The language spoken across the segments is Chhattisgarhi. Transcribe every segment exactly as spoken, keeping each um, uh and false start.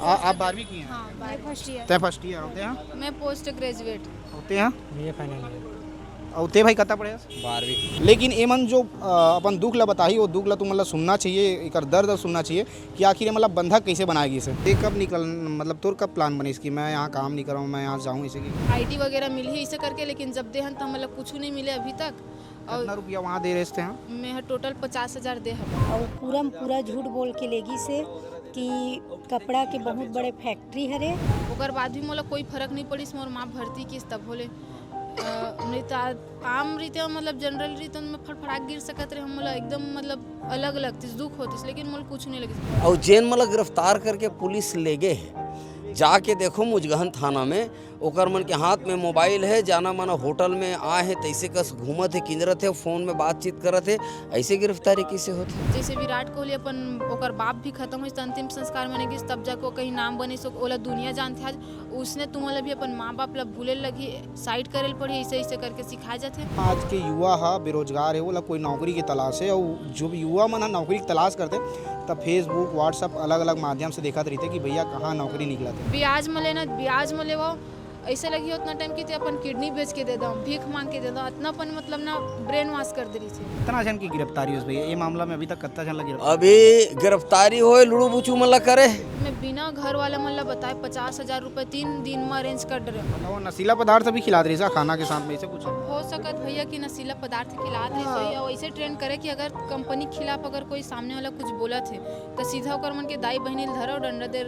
आ, आप बारहवीं की हैं? हाँ, बारहवीं। First year. तै फर्स्ट ईयर होते हैं? मैं पोस्ट ग्रेजुएट। होते हैं? BA final year. और ते भाई कत्ता पढ़े हस? बारहवीं। लेकिन एमन जो, अ, अपन दुख ला बताही, वो दुख ला तुमन ला सुनना चाहिए, एकर दर्द ला सुनना चाहिए कि आखिर ये मतलब बंधक कैसे बनाए गिस हे। ते कब निकल, मतलब तोर कब प्लान बनिस कि मैं यहाँ काम नहीं करूँ, मैं यहाँ जाऊँ, इसे कि आईडी वगैरह मिलही इसे करके, लेकिन जब देहन त हमन ला कुछ नहीं मिले अभी तक। और कितना रुपया वहाँ दे रहे थे हम? मैं ह टोटल पचास हजार दे हव। और पूरा म पूरा झूठ बोल के लेगिस हे कि कपड़ा के बहुत बड़े फैक्ट्री हरे। ओकर बाद भी मोला कोई फर्क नहीं पड़िस, मोर माँ भर्ती किस तब होले। अ, नहीं तो आ-, आम रीते, मतलब जनरल रीते में फड़फड़ा गिर सकत रहे, मोला एकदम मतलब अलग लगतिस, दुख होतिस, लेकिन मोला कुछ नहीं लगिस। और जेन मोला गिरफ्तार करके पुलिस ले गए हे, जाके देखो मुजगहन थाना में, ओकर मन के हाथ में मोबाइल हे, जाना माना होटल में आए हे, तैसे कस घूमत हे, किंजरत हे, फोन में बातचीत करत हे, ऐसे गिरफ्तारी कैसे होत हे? जैसे विराट कोहली अपन, ओकर बाप भी खत्म होइस, त अंतिम संस्कार में नहीं गिस, तब जाके कहीं नाम बनिस, ओला दुनिया जानथे। आज उसने तुमन ला भी अपन माँ बाप ला भूले लगही, साइड करे ल पड़ही, ऐसे ऐसे करके सिखाए जाथे। आज के युवा ह बेरोजगार हे, ओला कोई नौकरी के तलाश हे, और जो भी युवा मन ह नौकरी के तलाश करथे, त Facebook, WhatsApp अलग अलग माध्यम से देखत रहिथे कि भैया कहाँ नौकरी निकलत हे। ब्याज म लेना, ब्याज म लेवा, ऐसे लगही उतना टाइम कि ते अपन किडनी बेच के दे दो, भीख मांग के दे दो, इतना अपन मतलब ना ब्रेन वॉश कर दे रही थी। कितना जन की गिरफ्तारी होइस भैया? ये मामला में अभी तक कितना जन लगी? अभी गिरफ्तारी होए लुड़ू बुचू मन ला करे। मैं बिना घर वाले मन ला बताए पचास हजार रुपए तीन दिन में अरेंज कर दे रहे। मतलब वो नशीला पदार्थ भी खिला दे रही सा खाना के साथ में, ऐसे कुछ? हो सकत भैया कि नशीला पदार्थ खिला दे रही हाँ। सही, और ऐसे ट्रेन करे कि अगर कंपनी के खिलाफ अगर कोई सामने वाला कुछ बोला थे, तो सीधा ओकर मन के दाई बहिनी ल धरो, डंडा दे,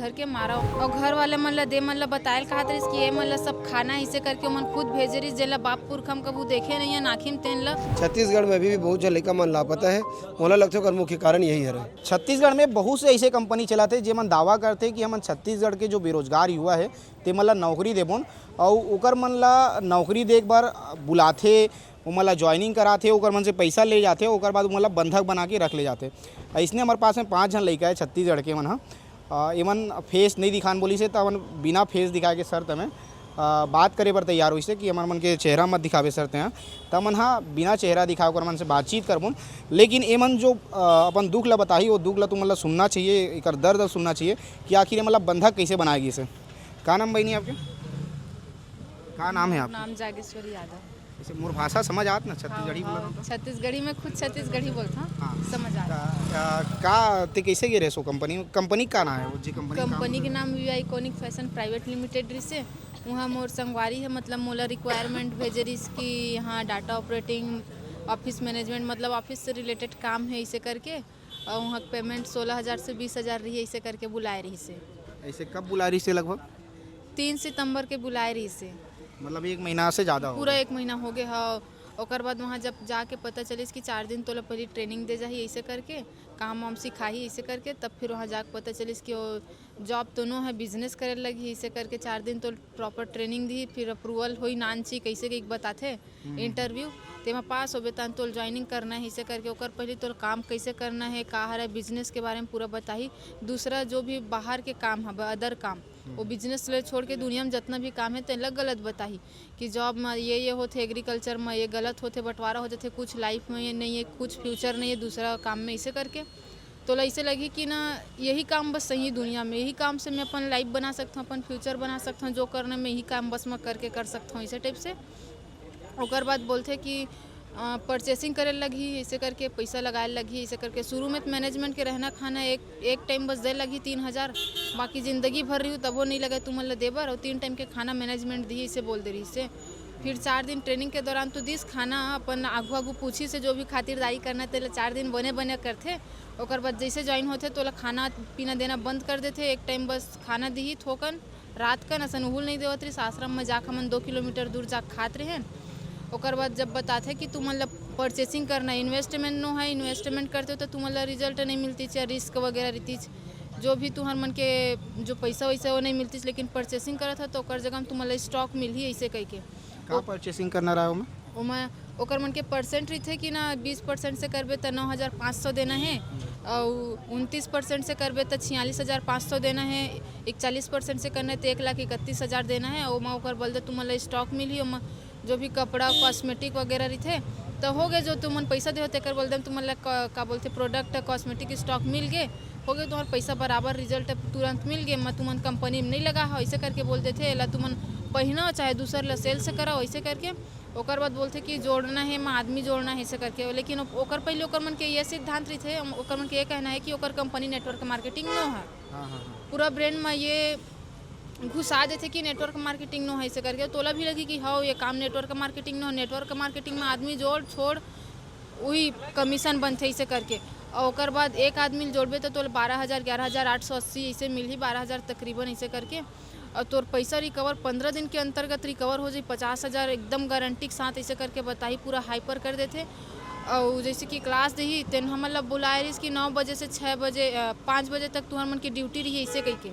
धर के मारा। और घर वाले मन ला दे, मन ला बतायल कहत रहिस कि ये मन ला सब खाना, इसे करके ओमन खुद भेजे रहिस, जेला बाप पुरखा म कभू देखे नहीं है, नाखिम तेन ला। छत्तीसगढ़ में अभी भी बहुत झन लइका मन लापता है। मोला लगथे ओकर मुख्य कारण यही हरे। छत्तीसगढ़ में बहुत से ऐसे कंपनी चलाथे, जेमन दावा करथे कि हमन छत्तीसगढ़ के जो बेरोजगार युवा है, ते मन ला नौकरी देबोन, अउ ओकर मन ला नौकरी दे बर बुलाथे, ओमन ला ज्वाइनिंग कराथे, ओकर मन से पैसा ले जाथे, ओकर बाद ओमन ला बंधक बना के रख ले जाथे। अइसने हमर पास में पाँच झन लइका है छत्तीसगढ़ के, मन ह, अ, एमन फेस नहीं दिखान बोलिस हे, त हमन बिना फेस दिखाए के शर्त में, अ, बात करे बर तैयार होइस हे कि हमर मन के चेहरा मत दिखावे शर्त हैं, त हमन ह बिना चेहरा दिखाए ओकर मन से बातचीत करबोन। लेकिन एमन जो, अ, अपन दुख ला बताही, वो दुख ला तुमन ला सुनना चाहिए, एकर दर्द ला सुनना चाहिए कि आखिर ये मतलब बंधक कैसे बनाए गिस हे। का नाम बहिनी आपके? का नाम है आपका? नाम जागेश्वरी यादव। जैसे मोर भाषा समझ आत ना, छत्तीसगढ़ी हाँ, बोलत हाँ, हूँ तो? छत्तीसगढ़ी में खुद छत्तीसगढ़ी बोलत हूँ, हाँ। समझ आत। का, का, का, ते कैसे गे रहे सो कंपनी में? कंपनी का नाम है वो, जी कंपनी का कंपनी के नाम? नाम V iconic fashion private limited रिसे। वहाँ मोर संगवारी है, मतलब मोला रिक्वायरमेंट भेजे रिस कि यहाँ डाटा ऑपरेटिंग, ऑफिस मैनेजमेंट, मतलब ऑफिस से रिलेटेड काम है इसे करके। और वहाँ पेमेंट सोलह हजार से बीस हजार रही, इसे करके बुलाए रही से। ऐसे कब बुला रही से लगभग? तीन सितंबर के बुलाए रहिस हे। मतलब एक महीना से ज़्यादा हो पूरा गया। एक महीना हो गए ह। ओकर बाद वहाँ जब जाके पता चलिस कि चार दिन तोला पहले ट्रेनिंग दे जाही, ऐसे करके काम वाम सिखाही, ऐसे करके, तब फिर वहाँ जाके पता चलिस कि वो जॉब तो नो है, बिजनेस करे लगी, ऐसे करके चार दिन तो प्रॉपर ट्रेनिंग दी, फिर अप्रूवल होई नानची, कैसे के बताथे हम्म। इंटरव्यू, तेमा पास होबे तहन तोल ज्वाइनिंग करना है, ऐसे करके ओकर पहले तोल काम कैसे करना है, का हरे बिजनेस के बारे में पूरा बताही। दूसरा जो भी बाहर के काम है, अदर काम, वो बिजनेस ले छोड़ के दुनिया में जितना भी काम है, तेला गलत बताही कि जॉब में ये, ये होथे, एग्रीकल्चर में ये गलत होथे, बंटवारा हो जाथे, कुछ लाइफ में ये नहीं है, कुछ फ्यूचर नहीं है दूसरा काम में, इसे करके तोला ऐसे लगही कि ना, यही काम बस सही है दुनिया में, यही काम से मैं अपन लाइफ बना सकता हूँ, अपन फ्यूचर बना सकता हूँ, जो करना मैं यही काम बस मैं करके कर सकता हूँ, इसे टाइप से। ओकर बाद बोलथे कि, अ, परचेसिंग करे लगही, ऐसे करके पैसा लगाए लगही, ऐसे करके शुरू में तो मैनेजमेंट के रहना खाना एक, एक टाइम बस दे लगही तीन हजार, बाकी जिंदगी भर रही तबो नहीं लगे तुमन ला देबर, और तीन टाइम के खाना मैनेजमेंट दिही, इसे बोल दे रही से। फिर चार दिन ट्रेनिंग के दौरान तो दिस खाना अपन आगू आगू पूछी से जो भी खातिरदारी करना तेला चार दिन बने बने करथे। ओकर बाद जैसे ज्वाइन होथे तोला खाना पीना देना बंद कर देथे, एक टाइम बस खाना दिही थोकन, रात कन असन उहुल नहीं देवत रहिस, आश्रम में जाके हमन दो किलोमीटर दूर जाके खात रहेन। ओकर बाद जब बताथे कि तुमन ला परचेसिंग करना है, इन्वेस्टमेंट नो है, इन्वेस्टमेंट करते हो तो तुमन ला रिजल्ट नहीं मिलती, चाहे रिस्क वगैरह रहती, जो भी तुहर मन के जो पैसा वैसा वो नहीं मिलती, लेकिन परचेसिंग करत हो तो ओकर जगह में तुमन ला स्टॉक मिलही, ऐसे कह के। का परचेसिंग करना रहा ओमा? ओमा ओकर मन के परसेंट रहिथे कि ना, बीस परसेंट से करबे त नौ हजार पाँच सौ देना है, और उनतीस परसेंट से करबे त छियालीस हजार पाँच सौ देना है, इकतालीस परसेंट से करना है त एक लाख इकतीस हजार देना है। ओमा ओकर बलदे तुमन ला स्टॉक मिलही, ओमा जो भी कपड़ा, कॉस्मेटिक वगैरह रहिथे, त हो गए, जो तुमन पैसा देहो, तेकर बलदे म तुमन ला क-, का बोलथे, प्रोडक्ट, कॉस्मेटिक स्टॉक मिल गए, हो गए तुम्हार पैसा बराबर, रिजल्ट तुरंत मिल गए, मैं तुमन कंपनी में नहीं लगा हो, ऐसे करके बोल देथे। एला तुमन पहिनो चाहे दूसर ला सेल्स कराओ, ऐसे करके। ओकर बाद बोलथे कि जोड़ना है, मैं आदमी जोड़ना है, ऐसे करके। लेकिन ओ-, ओकर पहले ओकर मन के ये सिद्धांत रहिथे, ओकर मन के ये कहना है कि ओकर कंपनी नेटवर्क मार्केटिंग नो है। हाँ, हाँ, हाँ। पूरा ब्रेन में ये घुसा देथे कि नेटवर्क मार्केटिंग नो है, ऐसे करके। तोला भी लगी कि हाँ, ये काम नेटवर्क मार्केटिंग नो है, नेटवर्क मार्केटिंग में आदमी जोड़ छोड़, वही कमीशन बनथे, ऐसे करके। और ओकर बाद एक आदमी ल जोड़बे तो तोला बारह हजार, ग्यारह हजार आठ सौ अस्सी ऐसे मिलही, बारह हजार तकरीबन, ऐसे करके। और तोर पैसा रिकवर पंद्रह दिन के अंतर्गत रिकवर हो जाई, पचास हजार एकदम गारंटी के साथ, ऐसे करके बताही, पूरा हाइपर कर देथे। और जैसे कि क्लास देही, तेन हमन ला बुलाए रहिस कि नौ बजे से छः बजे, अ, पाँच बजे तक तुहर मन के ड्यूटी रही, ऐसे कहिके।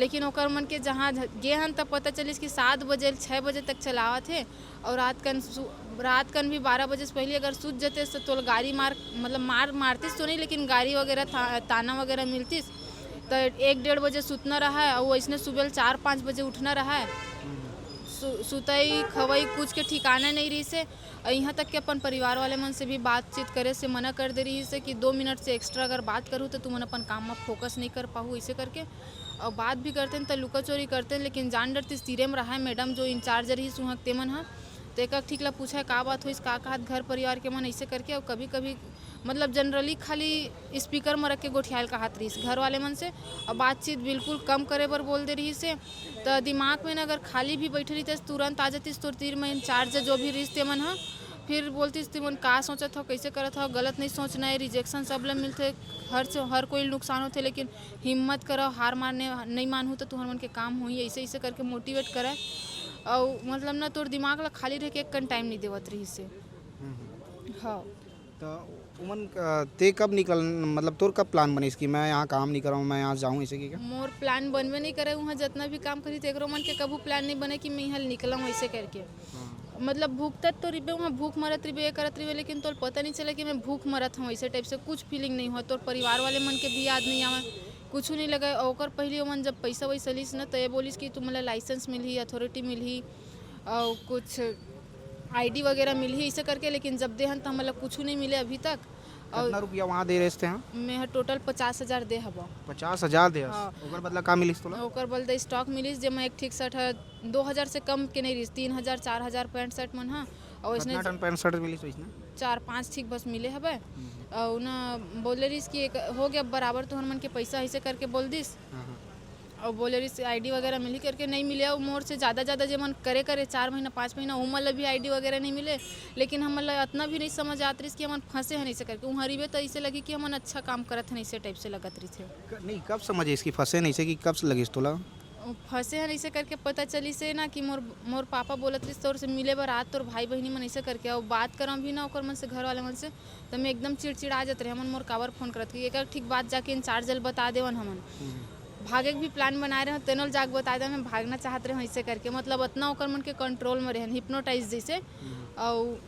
लेकिन ओकर मन के जहाँ ज-, गे हन, तब पता चलिस कि सात बजे ले छः बजे तक चलावत हे। और रात कन सु-, रात कन भी बारह बजे से पहले अगर सूत जतेस, तो तोला गारी मार, मतलब, मार, मारतिस तो नहीं, लेकिन गारी वगैरह, था-, ताना वगैरह मिलतिस। तो एक डेढ़ बजे सुतना रहा है, और वैसने सुबह ले चार पाँच बजे उठना रहा है। सु-, सुतई, खवई, कुछ के ठिकाना नहीं रहिस हे। और यहाँ तक कि अपन परिवार वाले मन से भी बातचीत करे से मना कर दे रहिस हे कि दो मिनट से एक्स्ट्रा अगर बात करूँ, तो तुमन अपन काम में फोकस नहीं कर पाहू, ऐसे करके। और बात भी करते हैं, तो लुका चोरी करते हैं, लेकिन जान डरतिस तीरे में रहा है मैडम, जो इंचार्ज रहिस उहाँ के, तेमन ह। तो एक एक ठीक ला पूछा, "का बात होइस, का कहत घर परिवार के मन?" ऐसे करके। और कभी कभी, मतलब, जनरली खाली स्पीकर में रख के गोठियाल कहत रहिस घर वाले मन से। और बातचीत बिल्कुल कम करे बर बोल दे रहिस हे। तो दिमाग में ना अगर खाली भी बैठे रहिते, तुरंत आ जातिस तोर तीर में इंचार्ज, जो भी रहिस तेमन ह। फिर बोलतिस, "तुमन का सोचत हो, कैसे करत हो, गलत नहीं सोचना है, रिजेक्शन सब ल मिलथे, हर से, हर कोई ल नुकसान होथे, लेकिन हिम्मत करो, हार मानने नहीं मानहू तो तुहर मन के काम होही," ऐसे, ऐसे करके मोटिवेट करे। और मतलब ना, तोर दिमाग ला खाली रह के एक कन टाइम नहीं देवत रहिस हे। हम्म। हाँ। तो उमन, अ, ते कब निकल, मतलब, तोर कब प्लान बनिस कि मैं यहाँ काम नहीं करऊँ, मैं यहाँ जाऊँ, ऐसे कि क्या? मोर प्लान बनबे नहीं करे, वहाँ जितना भी काम करी, तो एकरो मन के कभू प्लान नहीं बने कि मैं यहाँ निकलऊँ, ऐसे करके। हाँ। मतलब, भुगतत तो रिबे, वहाँ भूख मरत रिबे, ये करत रिबे, लेकिन तोर पता नहीं चले कि मैं भूख मरत हूँ, ऐसे टाइप से कुछ फीलिंग नहीं हुआ। तोर परिवार वाले मन के भी याद नहीं आवे, कुछ नहीं लगे। और ओकर पहले ओमन जब पैसा वैसा लिस न, तो ये बोलिस कि तुम्हारा लाइसेंस मिलही, अथॉरिटी मिलही, और कुछ आईडी वगैरह मिलही, ऐसे करके। लेकिन जब देहन, तो हमला कुछ नहीं मिले अभी तक। और कितना रुपया वहाँ दे रहे थे, हाँ? मैं ह टोटल पचास हजार दे हबो। पचास हजार दे हस? हाँ। ओकर बदला का मिलिस तोला? ओकर बदला स्टॉक मिलिस, जेमा एक ठीक शर्ट ह दो हजार से कम के नहीं रहिस, तीन हजार, चार हजार पैंट शर्ट मन ह। और कितना इसने टन पैंट शर्ट मिलिस वैसने? चार पाँच ठीक बस मिले हवे। हम्म। और ना बोले रहिस कि एक हो गया बराबर, तो मन के पैसा ऐसे करके बोल दिस। हाँ, हाँ। और बोले रहिस आईडी वगैरह मिली करके, नहीं मिले। और मोर से ज़्यादा ज़्यादा जे मन करे करे चार महीना पाँच महीना, उमन ला भी आईडी वगैरह नहीं मिले। लेकिन हमन ला इतना भी नहीं समझ आत रहिस कि हमन फंसे हैं ऐसे करके। उहाँ रहिबे तो ऐसे लगी कि हमन अच्छा काम करत हैं, ऐसे टाइप से लगत रहिथे। क-, नहीं, कब समझ आइस कि फंसे हैं ऐसे, कि कब से लगिस तोला? फंसे हैं ऐसे करके पता चलिस हे ना कि मोर, मोर पापा बोलत रहिस, "तोर से मिले बर आज तोर भाई बहिनी मन," ऐसे करके। और बात करम भी ना ओकर मन से, घर वाले मन से, तो मैं एकदम चिड़चिड़ा जात रहे। हमन मोर काबर फोन करत कि एक ठीक बात जाके इंचार्ज ल बता देवन हमन। हम्म। भागे के भी प्लान बनाए रहे, तेनो ल जाके बता देवन, मैं भागना चाहत रहे ऐसे करके। मतलब, इतना ओकर मन के कंट्रोल में रहन, हिप्नोटाइज जैसे। हम्म। और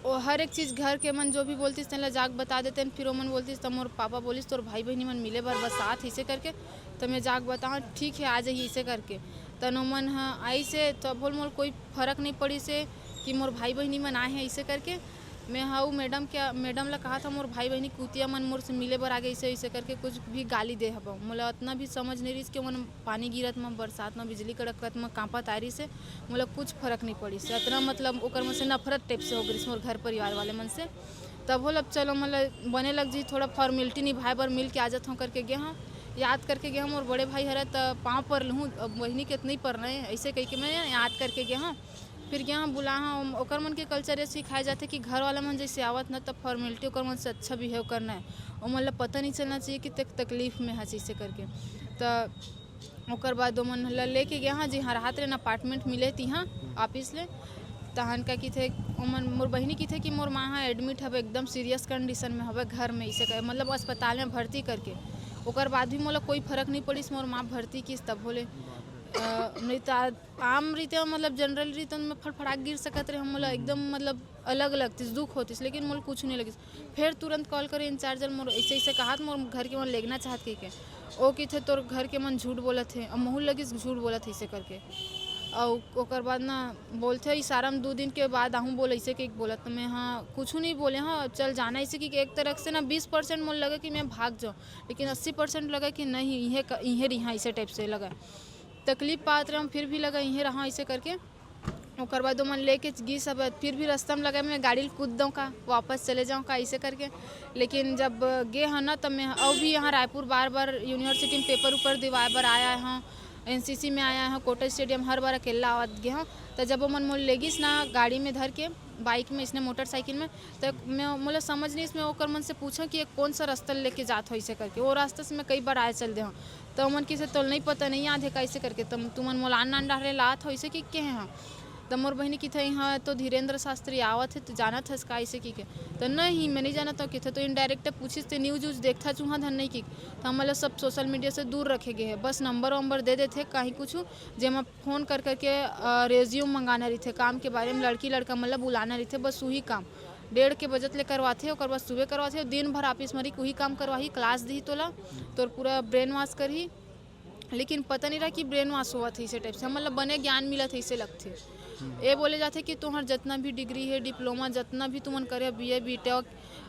वो हर एक चीज़ घर के मन जो भी बोलतिस, तेन ला जाके बता देते हैं। फिर ओमन बोलतिस, "त मोर पापा बोलिस, तोर भाई बहिनी मन मिले बर बस आत हे," ऐसे करके। तो मैं जाके बताऊँ, "ठीक है, आ जाइए," ऐसे करके। तन ओमन ह आइस हे, तब बोल मोर कोई फर्क नहीं पड़िस हे कि मोर भाई बहिनी मन आए हैं, ऐसे करके। मैं हा उ मैडम के, मैडम ला कहा था, "मोर भाई बहिनी कुतिया मन मोर से मिले बर आ गे," ऐसे, ऐसे करके कुछ भी गाली दे हबो। मोला इतना भी समझ नहीं रहिस कि ओमन पानी गिरत म, बरसात म, बिजली कड़कत म कांपत आ रहिस हे। मोला कुछ फर्क नहीं पड़िस हे। इतना, मतलब, ओकर मन से नफरत टाइप से हो गिस मोर घर परिवार वाले मन से। तब बोल, अब चलो, मतलब, बने लग जी, थोड़ा फॉर्मेलिटी निभाए बर मिल के आ जात हूँ करके गे हूँ। याद करके गे हूँ, मोर बड़े भाई हरा त पाँव पर लहूँ, अब बहिनी के नहीं परना है, ऐसे कह के मैं याद करके गे हूँ। फिर गे हूँ, बुला हूँ, ओकर मन के कल्चर ये सिखाए जाथे कि घर वाला मन जैसे आवत ना, तब फॉर्मेलिटी ओकर मन से अच्छा बिहेव करना है। ओमन ला पता नहीं चलना चाहिए कि तक तकलीफ में हस, ऐसे करके। त ओकर बाद ओमन ल लेके गे हन, जिहाँ रहत रहे, अपार्टमेंट मिले तिहाँ, हम्म। ऑफिस ले। तहन का किथे, ओमन, मोर बहिनी किथे कि मोर माँ ह एडमिट हवे, एकदम सीरियस कंडीशन में हवे, घर में इसे कहे, मतलब अस्पताल में भर्ती करके। ओकर बाद भी मोला कोई फर्क नहीं पड़िस, मोर माँ भर्ती किस तब होले। बाप रे। अ, नहीं त आ-, आम रीते, मतलब जनरल रीते में फड़फड़ा गिर सकत रहे, मोला हम्म। एकदम, मतलब, अलग लगतिस, दुख होतिस, लेकिन मोला कुछ नहीं लगिस। फिर तुरंत कॉल करे इंचार्ज ल, मोर ऐसे, ऐसे कहत, मोर घर के मन लेगना चाहत कहिके। ओ किथे, "तोर घर के मन झूठ बोलत हे, अब महू लगिस झूठ बोलत हे," ऐसे करके। अउ ओकर बाद ना बोलथे, "इशारा में दू दिन के बाद आहूँ बोल," अइसे कहिके बोलत। तो मैं, "हाँ, कुछू नहीं बोले, हाँ, चल जाना," अइसे कहिके एक तरह से ना बीस परसेंट मोला लगे कि मैं भाग जाऊँ, लेकिन अस्सी परसेंट लगे कि नहीं, इहें क-, इहें रिहा, अइसे टाइप से लगे। तकलीफ पात रहूँ, फिर भी लगे इहें रहा, अइसे करके। ओकर बाद ओमन लेके गिस, अब फिर भी रास्ता में लगे मैं गाड़ी ल कूद दऊँ का, वापस चले जाऊँ का, अइसे करके। लेकिन जब गे हन ना, तब मैं अउ भी यहाँ रायपुर बार-बार यूनिवर्सिटी में पेपर उपर दिवाए बर आया हूँ, एनसीसी में आया हूँ, कोटा स्टेडियम हर बार अकेला आवत गे हूँ। त जब ओमन मोला लेगिस ना गाड़ी में धर के, बाइक में, इसने मोटरसाइकिल में, त मैं, मोला समझ नहीं, इसमें ओकर मन से पूछा कि ये कौन सा रास्ता लेके जात हो, अइसे करके। वो रास्ता से मैं कई बार आए चल दे हूँ। त ओमन किसे तोल नहीं पता, नहीं याद है का, अइसे करके। त तुमन मोला आन आन डाहरे लात हो, अइसे कि कहे हाँ। त मोर बहिनी किथे, "यहाँ तो धीरेंद्र शास्त्री आवत हे, तो जानत हस का?" अइसे कि के। त नहीं, मैं नहीं जानत हूँ किथे। तो इनडायरेक्ट पूछिस, "ते न्यूज व्यूज देखथा चूहा धन नहीं?" कि त हमन ला सब सोशल मीडिया से दूर रखे गे हे, बस नंबर वंबर दे देथे कहीं कुछ, जेमा फोन कर करके, अ, रिज्यूम मंगाना रहिथे, काम के बारे में लड़की लड़का मन ला बुलाना रहिथे, बस उही काम। डेढ़ के बजत ले करवाथे, ओकर बाद सुबह करवाथे, दिन भर ऑफिस म रही, उही काम करवाही, क्लास दिही तोला, तोर पूरा ब्रेन वॉश करही। लेकिन पता नहीं रहा कि ब्रेन वॉश होवत हे, इसे टाइप से हमन ला बने ज्ञान मिलत हे, इसे लगथे। ये बोले जाथे कि तुम्हार जितना भी डिग्री है, डिप्लोमा, जितना भी तुमन करे, बीए, बीटेक,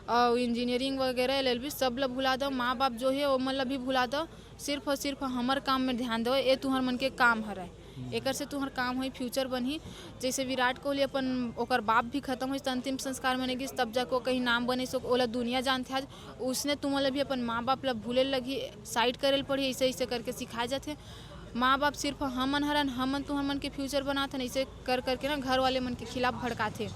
अउ इंजीनियरिंग वगैरह, एलएलबी, सब ला भुला दो। माँ बाप जो है, वो मन ला भी भुला दो। सिर्फ और सिर्फ हमर काम में ध्यान दो, ये तुहर मन के काम हरय। एकर से तुहर काम होही, फ्यूचर बनही। जैसे विराट कोहली अपन, ओकर बाप भी खत्म होइस, त अंतिम संस्कार में नहीं गिस, तब जाके वो कहीं नाम बनिस, ओला दुनिया जानथे आज। उसने तुमन ला भी अपन माँ बाप ला भूले लगही, साइड करे ल पड़ही, ऐसे ऐसे करके सिखाए जाथे। माँ बाप सिर्फ हमन हरन, हमन तुहर मन के फ्यूचर बनाथन, ऐसे कर करके ना घर वाले मन के खिलाफ भड़काथे।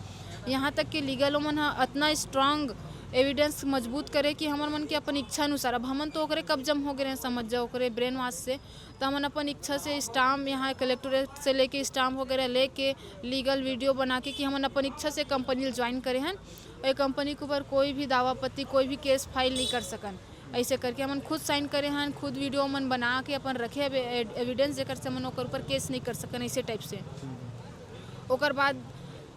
यहाँ तक कि लीगल ओमन ह अतना स्ट्रांग एविडेंस मजबूत करे कि हमर मन के अपन इच्छा अनुसार, अब हमन तो ओकरे कब्जा में हो गए हैं, समझ जाओ, ओकरे ब्रेन वॉश से। तो हमन अपन इच्छा से स्टाम्प यहाँ कलेक्टोरेट से लेके स्टाम्प वगैरह लेके लीगल वीडियो बना के कि हमन अपन इच्छा से कंपनी ल ज्वाइन करे हन। ये कंपनी के ऊपर कोई भी दावा आपत्ति, कोई भी केस फाइल नहीं कर सकन। ऐसे करके हमन खुद साइन करे हन, खुद वीडियो मन बना के अपन रखे हवे एड-, एविडेंस, जेकर से हमन ओकर ऊपर केस नहीं कर सकन, ऐसे टाइप से। ओकर बाद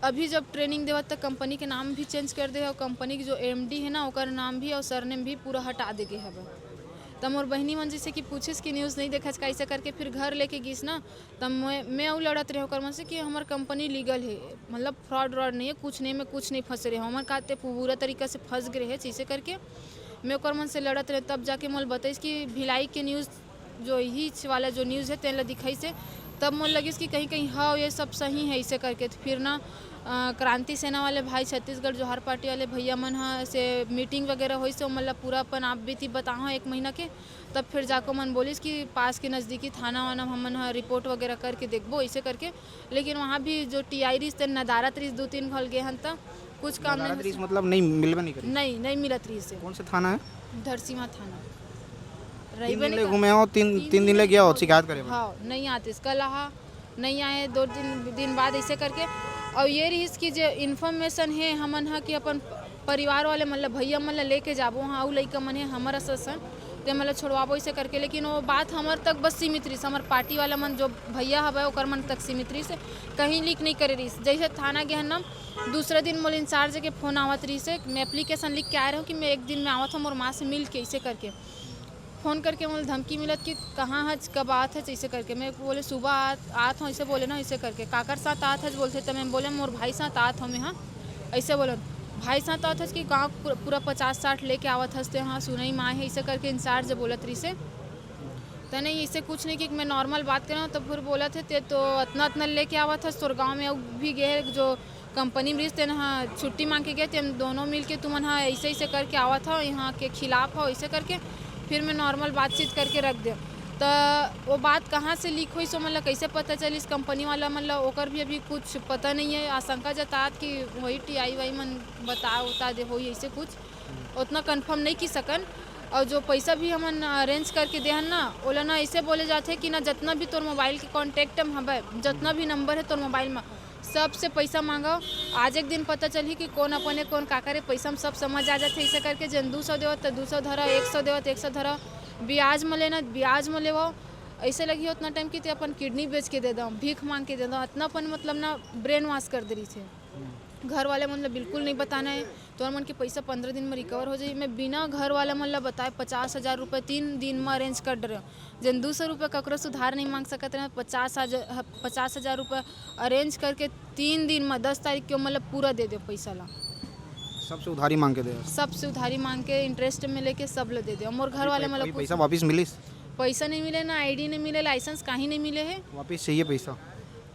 अभी जब ट्रेनिंग देवत, त कंपनी के नाम भी चेंज कर दे हे, और कंपनी के जो एमडी है ना, ओकर नाम भी और सरनेम भी पूरा हटा दे गे हवे। त मोर बहिनी मन जैसे कि पूछिस कि न्यूज़ नहीं देखस का, ऐसे करके फिर घर लेके गिस ना, तब मैं, मैं अउ लड़त रहे ओकर मन से कि हमर कंपनी लीगल है, मतलब फ्रॉड व्रॉड नहीं है, कुछ नहीं, मैं कुछ नहीं फंसे रहे, हमर खाते पूरा तरीका से फंस गए रहे, ऐसे करके मैं ओकर मन से लड़त रहे। तब जाके मोल बताइस कि भिलाई के न्यूज़, जो हिच वाला जो न्यूज़ है, तेन ला दिखाइस हे, तब मोल लगिस कि कहीं कहीं हाँ, ये सब सही है, ऐसे करके। तो फिर ना, अ, क्रांति सेना वाले भाई, छत्तीसगढ़ जोहार पार्टी वाले भैया मन ह से मीटिंग वगैरह होइस हे, ओमन ला पूरा अपन आप बीती बताहूँ एक महीना के। तब फिर जाके मन बोलिस कि पास के नज़दीकी थाना वाना हमन ह रिपोर्ट वगैरह करके देखबो, ऐसे करके। लेकिन वहाँ भी जो टीआई रहिस, तेन नदारत रहिस, दो तीन घल गे हन, त कुछ काम नदारत नहीं रहिस मतलब नहीं मिलबे नहीं करिस? नहीं, नहीं मिलत रहिस हे। कौन से थाना है? धरसीवा थाना। तीन रहिबे दिन नहीं ले कर- घूमे हो, तीन, तीन तीन दिन ले दिन गया हो हो शिकायत करे बर? हाँ, नहीं आतिस, कल आहा, नहीं आए, दो दिन, दिन बाद ऐसे करके। और ये रहिस कि जे इन्फॉर्मेशन है हमन ह कि अपन परिवार वाले मन ल, भैया मन ल लेके जाबो, हाँ, अउ लइका मन है हमर असन, ते मन ल छोड़वाबो ऐसे करके। लेकिन वो बात हमर तक बस सीमित रहिस, हमर पार्टी वाला मन जो भैया हवे ओकर मन तक सीमित रहिस, कहीं लीक नहीं करे रहिस। जैसे थाना गे हन ना, दूसरे दिन मोर इंचार्ज के फ़ोन आवत रहिस हे, मैं एप्लीकेशन लिख के आए रहूँ कि मैं एक दिन में आवत हूँ मोर माँ से मिल के, ऐसे करके फ़ोन करके मोला धमकी मिलत कि कहाँ हच, कब आत हच, ऐसे करके। मैं बोले, "सुबह आत, आत हूँ," ऐसे बोले ना, ऐसे करके। "काकर साथ आत हच?" बोलथे, तो मैं बोले, "मोर भाई साथ आत हूँ मैं, हाँ," ऐसे बोलन। "भाई साथ आत हच कि गाँव पूरा, पूरा पचास साठ लेके आवत हस ते, हाँ, सुनई माँ है," ऐसे करके इंचार्ज बोलत रहिस हे। त नहीं, ऐसे कुछ नहीं कि मैं नॉर्मल बात कर रहा हूँ, तो फिर बोलत हे, "ते तो अतना अतना लेके आवत हस, तोर गाँव में अउ भी गे हे जो कंपनी में रहिस, तेन ह छुट्टी मांग के गे, तेन दोनों मिल के तुमन ह ऐसे ऐसे करके आवत हो, यहाँ के खिलाफ हो," ऐसे करके। फिर मैं नॉर्मल बातचीत करके रख दे। त वो बात कहाँ से लीक होइस, ओमन ला कैसे पता चलिस कंपनी वाला मन ला, ओकर भी अभी कुछ पता नहीं है। आशंका जतात कि वही टीआई वाई मन बता उता दे होई ऐसे कुछ, उतना कंफर्म नहीं की सकन। और जो पैसा भी हमन अरेंज करके देहन ना, ओला ना ऐसे बोले जाथे कि ना, जितना भी तोर मोबाइल के कॉन्टैक्ट में हवे, जितना भी नंबर है तोर मोबाइल में, सबसे पैसा मांगो। आज एक दिन पता चलही कि कौन अपने, कौन काकर हे। पैसा में सब समझ आ जाथे। ऐसे करके जन दू सौ देवत त दू सौ धरा, एक सौ देवत एक सौ धरा, ब्याज में लेना, ब्याज में लेवो। ऐसे लगी उतना टाइम कि ते अपन किडनी बेच के दे दो, भीख मांग के दे दो। इतना अपन, मतलब ना, ब्रेन वॉश कर दे रहिस हे। घर वाले मन ल बिल्कुल नहीं बताना है, तोर मन के पइसा पंद्रह दिन में रिकवर हो जाही। मैं बिना घर वाला मन ला बताए पचास हजार रुपये तीन दिन में अरेंज कर डरे हूँ। जेन दू सौ रुपये ककरो से उधार नहीं मांग सकत रहे, पचास हजार, पचास हजार रुपये अरेंज करके तीन दिन में दस तारीख के ओमन ला पूरा दे दे पइसा ला। सबसे उधारी मांग के दे? सबसे उधारी मांग के, इंटरेस्ट में लेके सब ला दे दे। मोर घर वाले मन ला कुछ पइसा वापस मिलिस? पइसा नहीं मिले, ना आईडी नहीं मिले, लाइसेंस कहीं नहीं मिले है। वापस चाहिए पइसा?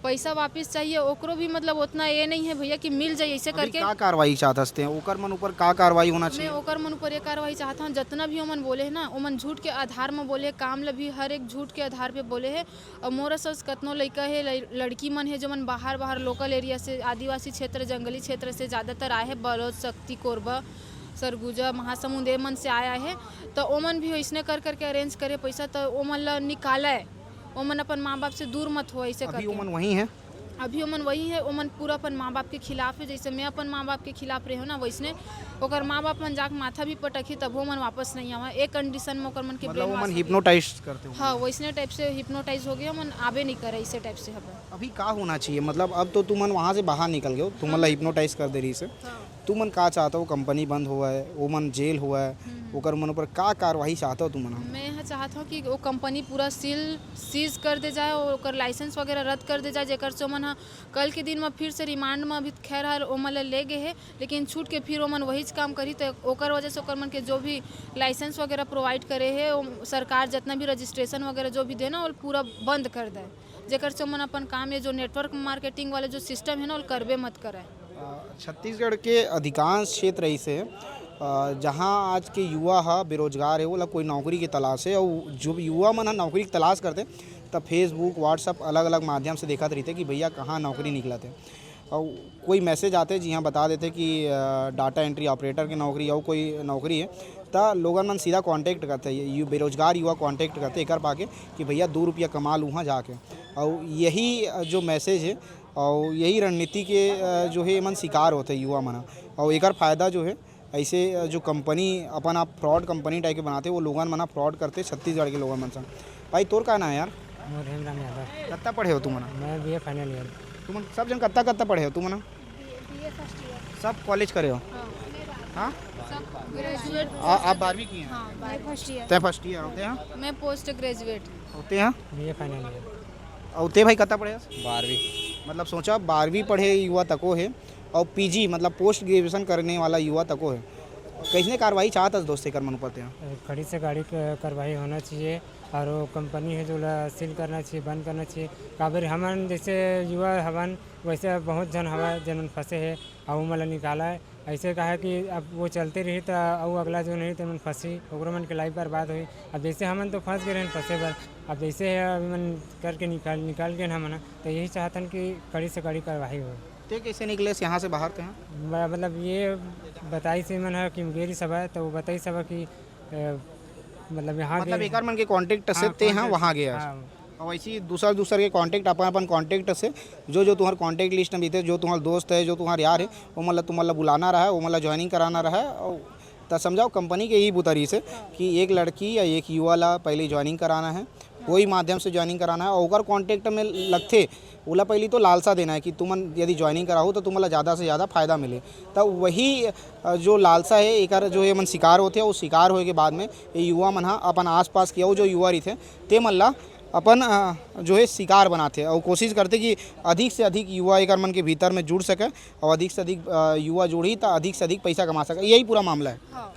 पइसा वापस चाहिए, ओकरो भी मतलब ओतना ये नहीं है भैया कि मिल जाए ऐसे अभी करके। का कार्रवाई चाहत हस तें? ओकर मन ऊपर का कार्रवाई होना मैं चाहिए? ओकर मन ऊपर ये कार्रवाई चाहत हूँ, जितना भी ओमन बोले है ना, ओमन झूठ के आधार में बोले, काम ला भी हर एक झूठ के आधार पे बोले है। और मोर अस कतनो लइका है, लइ-, लड़की मन है, जो मन बाहर, बाहर लोकल एरिया से, आदिवासी क्षेत्र, जंगली क्षेत्र से ज़्यादातर आए हैं, बलोद, सक्ती, कोरबा, सरगुजा, महासमुंद, ये मन से आया है, तो ओमन भी वैसने कर करके अरेंज करे पइसा, तो ओमन ला निकाला है, ओमन अपन माँ बाप से दूर मत हो ऐसे अभी करके। ओमन वहीं हैं? अभी ओमन वही है, ओमन पूरा अपन माँ बाप के खिलाफ है। जैसे मैं अपन माँ बाप के खिलाफ रहे हूँ ना, वैसने ओकर माँ बाप मन जाके माथा भी पटकही, तभो ओमन वापस नहीं आवा। एक कंडीशन में ओकर मन के मतलब ब्रेन ओमन वॉश हो गया। हिप्नोटाइज करते हो? हाँ, वैसने टाइप से हिप्नोटाइज हो गया, ओमन आबे नहीं करे, ऐसे टाइप से हवे। अभी का होना चाहिए? मतलब अब तो तुमन वहाँ से बाहर निकल गए हो, तुमन ला हाँ। हिप्नोटाइज कर दे रही से। हाँ। तुमन का चाहत हो? कंपनी बंद होवय, ओमन जेल होवय, हम्म। ओकर मन ऊपर का कार्रवाई चाहत हो तुमन ह? मैं यह चाहत हूँ कि वो कंपनी पूरा सील, सीज कर दे जाए और ओकर लाइसेंस वगैरह रद्द कर दे जाए, जेकर से ओमन ह कल के दिन में फिर से रिमांड में, अभी खैर हर ओमन ला ले गए है, लेकिन छूट के फिर ओमन वहीच काम करही, तो ओकर वजह से ओकर मन के जो भी लाइसेंस वगैरह प्रोवाइड करे है, ओ सरकार जितना भी रजिस्ट्रेशन वगैरह जो भी देना, वो पूरा बंद कर दे, जेकर से ओमन अपन काम, ये जो नेटवर्क मार्केटिंग वाला जो सिस्टम है ना, वो करबे मत करे। अ, छत्तीसगढ़ के अधिकांश क्षेत्र ऐसे हे, अ, जहाँ आज के युवा ह बेरोजगार हे, ओला कोई नौकरी के तलाश हे, अउ जो युवा मन ह नौकरी के तलाश करथे, त Facebook, WhatsApp अलग-अलग माध्यम से देखत रहिथे कि भैया कहाँ नौकरी निकलत हे। अउ कोई मैसेज आथे, जिहाँ बता देथे कि, अ, डाटा एंट्री ऑपरेटर के नौकरी अउ कोई नौकरी हे, त लोगन मन सीधा कॉन्टैक्ट करथे, यु-, बेरोजगार युवा कॉन्टैक्ट करथे एकर पाके कि भैया दू रुपया कमा लूँ उहाँ जाके। अउ यही, अ, जो मैसेज हे, अउ यही रणनीति के, अ, जो हे, एमन शिकार होथे युवा मन ह। अउ एकर फायदा जो हे, ऐसे, अ, जो कंपनी अपन आप फ्रॉड कंपनी टाइप के बनाथे, वो लोगन मन ह फ्रॉड करथे छत्तीसगढ़ के लोगन मन संग। भाई, तोर का नाम हे यार? मोर हेमराम यादव। कत्ता पढ़े हो तुमन? मैं बीए फाइनल ईयर। तुमन सब जन कत्ता, कत्ता पढ़े हो तुमन? BA first year. सब कॉलेज करे हो? हाँ। हाँ? सब ग्रेजुएट। आ, आप बारहवीं किए हैं? हाँ, बारहवीं। First year. तैं फर्स्ट ईयर होते हैं? मैं पोस्ट ग्रेजुएट। होते हैं? BA final year. अउ तैं भाई कत्ता पढ़े हस? बारहवीं। मतलब सोचा, बारहवीं पढ़े युवा तको हे अउ पीजी मतलब पोस्ट ग्रेजुएशन करने वाला युवा तको हे। कइसने कार्रवाई चाहत हस दोस्त एकर मन ऊपर तैं? कड़ी से कड़ी क-, कार्रवाई होना चाहिए और वो कंपनी हे जो ला सील करना चाहिए, बंद करना चाहिए। काबर हमन जैसे युवा हवन, वैसे बहुत झन हवय जेमन फंसे हे अउ ओमन ला निकाला हे। ऐसे कहा कि अब वो चलते रही त अउ अगला जो नहीं तेमन फंसी, ओकरो मन के लाइफ बर्बाद होही। अब जैसे हमन तो फंस गए रहन फंसे बर, अब जैसे हे अभी मन करके निकाल, निकाल गए हमन, तो यही चाहतन कि कड़ी से कड़ी कार्रवाई हो। तैं कइसे निकलेस यहाँ से बाहर तैं? म-, मतलब ये बताइस हे मन ह कि गेरी सब है, तो वो बताइस सब कि, अ, मतलब यहाँ मतलब गेरी। एकर मन के कॉन्टैक्ट से हाँ, तैं ह कॉन्टैक्ट वहाँ से। गए हस? हाँ। अउ ऐसी दूसर, दूसर के कॉन्टैक्ट, अपन, अपन कॉन्टैक्ट से जो, जो तुम्हार कॉन्टैक्ट लिस्ट में बीते, जो तुम्हार दोस्त है, जो तुम्हार यार है, वो मतलब, तुम्हार ला बुलाना रहा है, वो मतलब ज्वाइनिंग कराना रहा है। अउ त समझाओ, कंपनी के ही बुता रहिस हे कि एक लड़की या एक युवा ला पहले ज्वाइनिंग कराना है, कोई माध्यम से ज्वाइनिंग कराना है, अउ ओकर कॉन्टैक्ट में लगथे, ओला पहली तो लालसा देना है कि तुमन यदि ज्वाइनिंग कराहू तो तुमन ला ज़्यादा से ज़्यादा फायदा मिले। त वही, अ, जो लालसा है, एकर जो ये मन शिकार होथे, वो शिकार होए के बाद में ये युवा मन ह अपन आसपास के अउ जो युवा रहिथे, ते मन ला अपन, अ, जो है शिकार बनाथे अउ कोशिश करथे कि अधिक से अधिक युवा एकर मन के भीतर में जुड़ सके अउ अधिक से अधिक, अ, युवा जुड़ही त अधिक से अधिक पैसा कमा सके। यही पूरा मामला है। हाँ,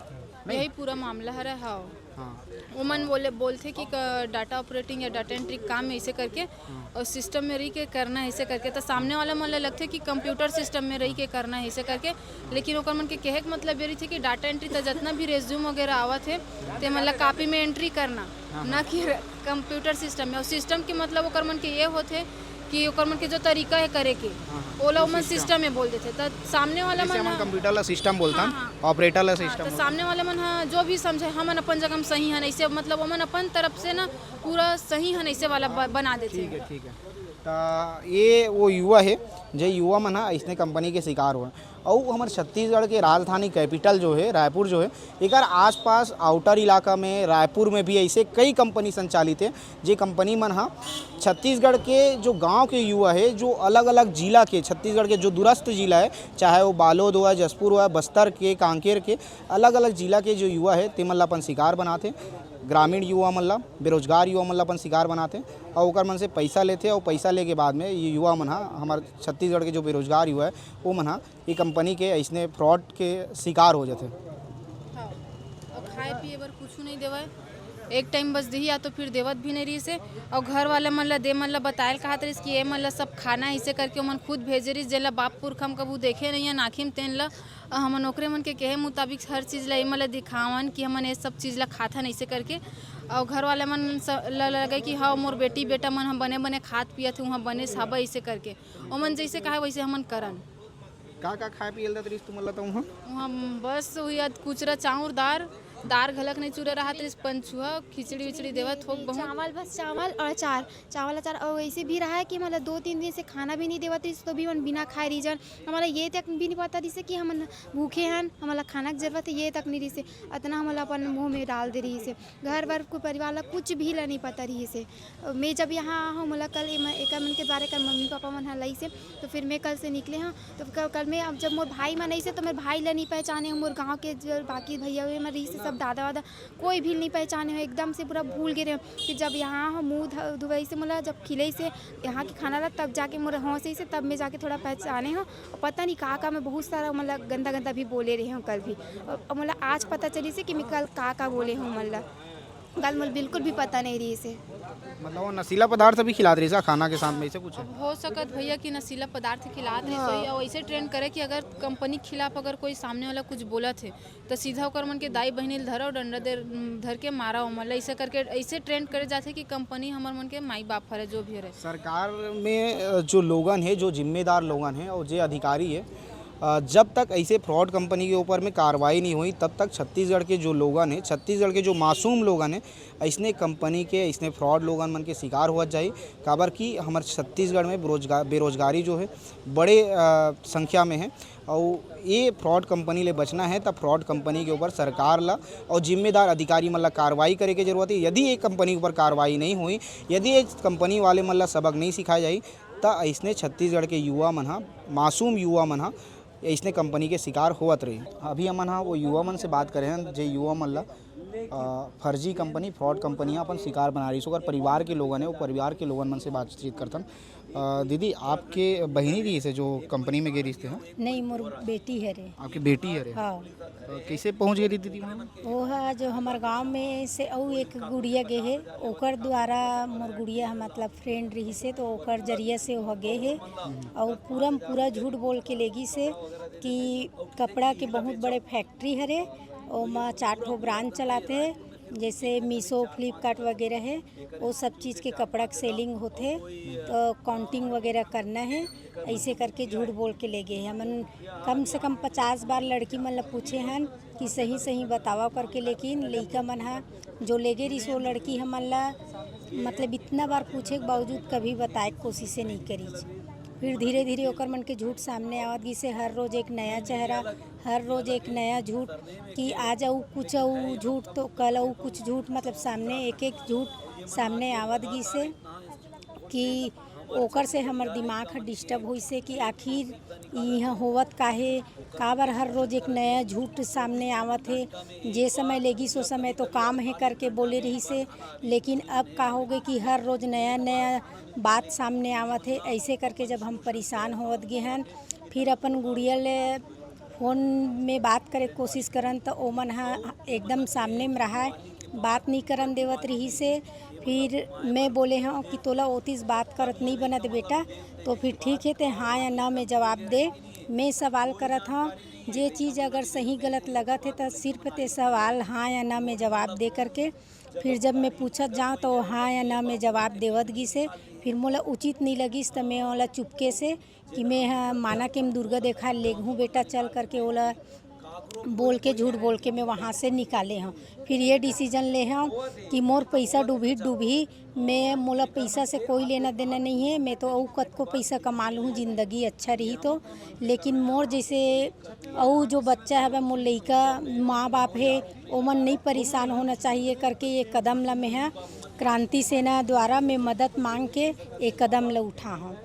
नहीं? यही पूरा मामला हरे। हाँ। हाँ। ओमन बोले, बोलथे कि क-, डाटा ऑपरेटिंग या डाटा एंट्री काम में ऐसे करके हाँ। और सिस्टम में रही के करना है ऐसे करके, तो सामने वाला मन ला लगथे कि कंप्यूटर सिस्टम में रही के करना है ऐसे करके। लेकिन ओकर मन के कहे के मतलब ये रहिथे कि डाटा एंट्री त जितना भी रिज्यूम वगैरह आवत हे, ते मन ला कॉपी में एंट्री करना, हाँ, ना हाँ। कि र-, कंप्यूटर सिस्टम में। और सिस्टम के मतलब ओकर मन के ये होथे कि ओकर मन के जो तरीका है करे के, हाँ, हाँ। ओला वो ओमन सिस्टम। सिस्टम में बोल देथे। त सामने वाला जैसे मन हमन ह कंप्यूटर ला सिस्टम बोलथन, हाँ, हाँ। ऑपरेटर ला हाँ, सिस्टम त बोलथन। सामने वाला मन ह जो भी समझे, हमन अपन जगह में सही हन, ऐसे मतलब ओमन अपन तरफ से ना पूरा सही हन, ऐसे वाला ब-, बना देथे। ठीक है, ठीक है। त ये वो युवा है, जे युवा मन ह अइसने कंपनी के शिकार होय। अउ हमर छत्तीसगढ़ के राजधानी कैपिटल जो है, रायपुर जो है, एकर आसपास आउटर इलाका में, रायपुर में भी ऐसे कई कंपनी संचालित है, जे कंपनी मन ह छत्तीसगढ़ के जो गांव के युवा है, जो अलग-अलग जिला के, छत्तीसगढ़ के जो दूरस्थ जिला है, चाहे वो बालोद हुआ, जशपुर हुआ, बस्तर के, कांकेर के, अलग-अलग जिला के जो युवा है, तेमन ला अपन शिकार बनाथे। ग्रामीण युवा मन ला, बेरोजगार युवा मन ला अपन शिकार बनाथे, अउ ओकर मन से पैसा लेथे, अउ पैसा लेके बाद में ये युवा मन ह, हमर छत्तीसगढ़ के जो बेरोजगार युवा है, वो मन ह ये कंपनी के अइसने फ्रॉड के शिकार हो जाथे। हाँ, अउ खाए पिए बर कुछु नइ देवय। एक टाइम बस दिही, या तो फिर देवत भी नइ रहिस हे। अउ घर वाले मन ला, दे मन ला बतायल कहत रहिस कि ये मन ला सब खाना, अइसे करके ओमन खुद भेजे रहिस, जेला बाप पुरखा म कभू देखे नइ हन आँखी म, तेन ला। अउ हमन ओकरे मन के कहे मुताबिक हर चीज ला ये मन ला दिखावन कि हमन ये सब चीज ला खाथन, अइसे करके। अउ घर वाले मन स-, ला लगे कि हाँ, मोर बेटी बेटा मन ह बने बने खात पियत हे, उहाँ बने साबा, अइसे करके। ओमन जइसे कहे वइसे हमन करन। का का खाए पिए ल देत रहिस तुमन ला त उहाँ? उहाँ बस उही अध कुचरा चाउर दार, दार घलक नइ चुरे रहत रहिस, पंचुहा, खिचड़ी उचड़ी देवत होक बहुत। चावल, बस चावल और अचार, चावल अचार। और ऐसे भी रहा है कि मतलब दो तीन दिन से खाना भी नहीं देवत रहिस, तो भी मन बिना खाए रही जन। हमारा ये तक भी नहीं पता रहिस कि हमन भूखे हन, हमारा खाना के जरूरत है, ये तक नहीं रहिस। इतना हमारा अपन मुंह में डाल दे रहिस। घर बर कोई परिवार ला कुछ भी ला नहीं पता रहिस हे। मैं जब यहाँ आ हूँ, मोला कल एमा-, एकर मन के द्वारा एकर मम्मी पापा मन ह लाइस हे, तो फिर मैं कल से निकले हूँ। तो क-, कल मैं, अब जब मोर भाई मन आइस हे, तो मोर भाई ला नहीं पहचाने हूँ, मोर गाँव के जो बाकी भैया हुए मन रहिस हे, सब दादा वादा, कोई भी नहीं पहचाने हूँ, एकदम से पूरा भूल गे रहे हूँ। फिर जब यहाँ आ हूँ, मुँह ध-, धुवई से मोला जब खिलई से यहाँ के खाना ला, तब जाके मोर हौस से, तब मैं जाके थोड़ा पहचाने हूँ। पता नहीं का का मैं बहुत सारा मतलब गंदा गंदा भी बोले रहे हूँ कल भी। अब मोला आज पता चलिस हे कि मैं कल का का बोले हूँ मन ला। कल मोला बिल्कुल भी पता नहीं रहिस हे। मतलब वो नशीला पदार्थ भी खिलात रहिस का खाना के साथ में, ऐसे कुछ? अब हो सकत भैया कि नशीला पदार्थ खिलात रहिस हाँ। होही, अउ ऐसे ट्रेंड करे कि अगर कंपनी के खिलाफ अगर कोई सामने वाला कुछ बोलत हे, तो सीधा ओकर मन के दाई बहिनी ल धरो, डंडा दे, धर के मारा ओमन ला। ऐसे करके, ऐसे ट्रेंड करे जाथे कि कंपनी हमर मन के माई बाप हरे, जो भी हरे। सरकार में, अ, जो लोगन हे, जो जिम्मेदार लोगन हे और जे अधिकारी हे, अ, जब तक ऐसे फ्रॉड कंपनी के ऊपर में कार्रवाई नहीं होही, तब तक छत्तीसगढ़ के जो लोगन हे, छत्तीसगढ़ के जो मासूम लोगन हे, ऐसने कंपनी के, ऐसने फ्रॉड लोगन मन के शिकार होवत जाही। काबर कि हमर छत्तीसगढ़ में बेरोजगार-, बेरोजगारी जो हे, बड़े, अ, संख्या में हे, अउ ये फ्रॉड कंपनी ले बचना हे, त फ्रॉड कंपनी के ऊपर सरकार ला और जिम्मेदार अधिकारी मन ला कार्रवाई करे के जरूरत हे। यदि ये कंपनी के ऊपर कार्रवाई नहीं होही, यदि ये कंपनी वाले मन ला सबक नहीं सिखाए जाही, त अइसने छत्तीसगढ़ के युवा मन ह, मासूम युवा मन ह, अइसने कंपनी के शिकार होवत रही। अभी हमन ह वो युवा मन से बात करे हन, जे युवा मन ला, अ, फर्जी कंपनी, फ्रॉड कंपनी ह अपन शिकार बना रही। ओकर परिवार के लोगन हे, वो परिवार के लोगन मन से बातचीत करथन। अ, दीदी, आपके बहिनी रहिस हे जो कंपनी में गे रहिस हे? नहीं, मोर बेटी हरे। आपके बेटी हरे? हाँ। अ, कैसे पहुंच गई रही दीदी वहाँ? वो ह जो हमर गांव में से अउ एक गुड़िया गे हे, ओकर द्वारा मोर गुड़िया ह मतलब फ्रेंड रहिस हे, तो ओकर जरिया से वो गे हे। अउ पूरा म पूरा झूठ बोल के लेगिस हे कि कपड़ा के बहुत बड़े फैक्ट्री हरे, ओमा चार ठो ब्रांच चलाथे, जैसे मीशो, फ्लिपकार्ट वगैरह हे, वो सब चीज़ के कपड़ा के सेलिंग होथे, तो काउंटिंग वगैरह करना हे, ऐसे करके झूठ बोल के ले गे हे। हमन कम से कम पचास बार लड़की मन ला पूछे हन कि सही सही बतावा करके, लेकिन लइका मन ह जो लेगे रिहिस वो लड़की हमन ला, मतलब, इतना बार पूछे के बावजूद कभी बताए के कोशिशे नहीं करिस। फिर धीरे धीरे ओकर मन के झूठ सामने आवत गिस हे, हर रोज एक नया चेहरा, हर रोज एक नया झूठ, कि आज अउ कुछ अउ झूठ तो कल अउ कुछ झूठ, मतलब, सामने एक एक झूठ सामने आवत गिस हे कि ओकर से हमर दिमाग ह डिस्टर्ब होइस हे कि आखिर इहाँ होवत का हे, काबर हर रोज एक नया झूठ सामने आवत हे। जे समय लेगिस ओ समय तो काम हे करके बोले रहिस हे, लेकिन अब का हो गे कि हर रोज नया नया बात सामने आवत हे। ऐसे करके जब हम परेशान होवत गे हन, फिर अपन गुड़िया ले फोन में बात करे के कोशिश करन, त ओमन ह एकदम सामने में रहाय, बात नहीं करन देवत रहिस हे। फिर मैं बोले हूँ कि तोला ओतिस बात करत नहीं बनत बेटा, तो फिर ठीक है, ते हाँ या ना में जवाब दे। मैं सवाल करत हूँ, जे चीज़ अगर सही गलत लगत है, तो सिर्फ ते सवाल हाँ या ना में जवाब दे करके। फिर जब मैं पूछत जाऊँ, तो हाँ या ना में जवाब देवत गिस हे। फिर मोला उचित नहीं लगिस, तो मैं ओला चुपके से कि मैं ह माना के म दुर्गा देखा लेगहूँ बेटा चल करके ओला बोल के, झूठ बोल के मैं वहाँ से निकाले हँव। फिर ये डिसीजन ले हँव कि मोर पइसा डूबही डूबही, मैं, मोला पइसा से कोई लेना देना नहीं है। मैं तो अउ कतको पइसा कमा लूँ, जिंदगी अच्छा रही तो, लेकिन मोर जैसे अउ जो बच्चा हवे, मोर लइका, माँ बाप हे, ओमन नहीं परेशान होना चाहिए करके ये कदम ला मैं ह क्रांति सेना द्वारा मैं मदद मांग के ये कदम ला उठा हँव।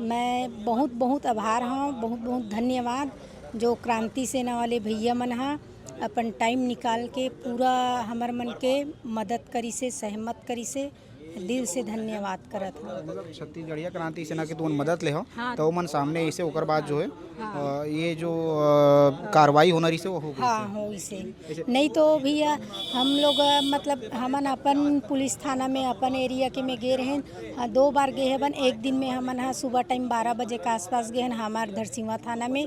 मैं बहुत बहुत आभार हँव, बहुत बहुत धन्यवाद जो क्रांति सेना वाले भैया मन ह अपन टाइम निकाल के पूरा हमर मन के मदद करिसे, सहमत करिसे, दिल से धन्यवाद करत हँव। मतलब छत्तीसगढ़िया क्रांति सेना के तुमन मदद ले हो, हाँ। तो ओमन सामने इसे ओकर बाद जो है, अ, ये जो अ, कार्रवाई होना रहिसे वो हो गई। हाँ, हो इसे। नहीं तो भैया, हम लोग, अ, मतलब हमन अपन पुलिस थाना में, अपन एरिया के में गे रहेन, अ, दो बार गे हवन। एक दिन में हमन ह सुबह टाइम बारह बजे के आसपास गे हन हमार धरसीवा थाना में।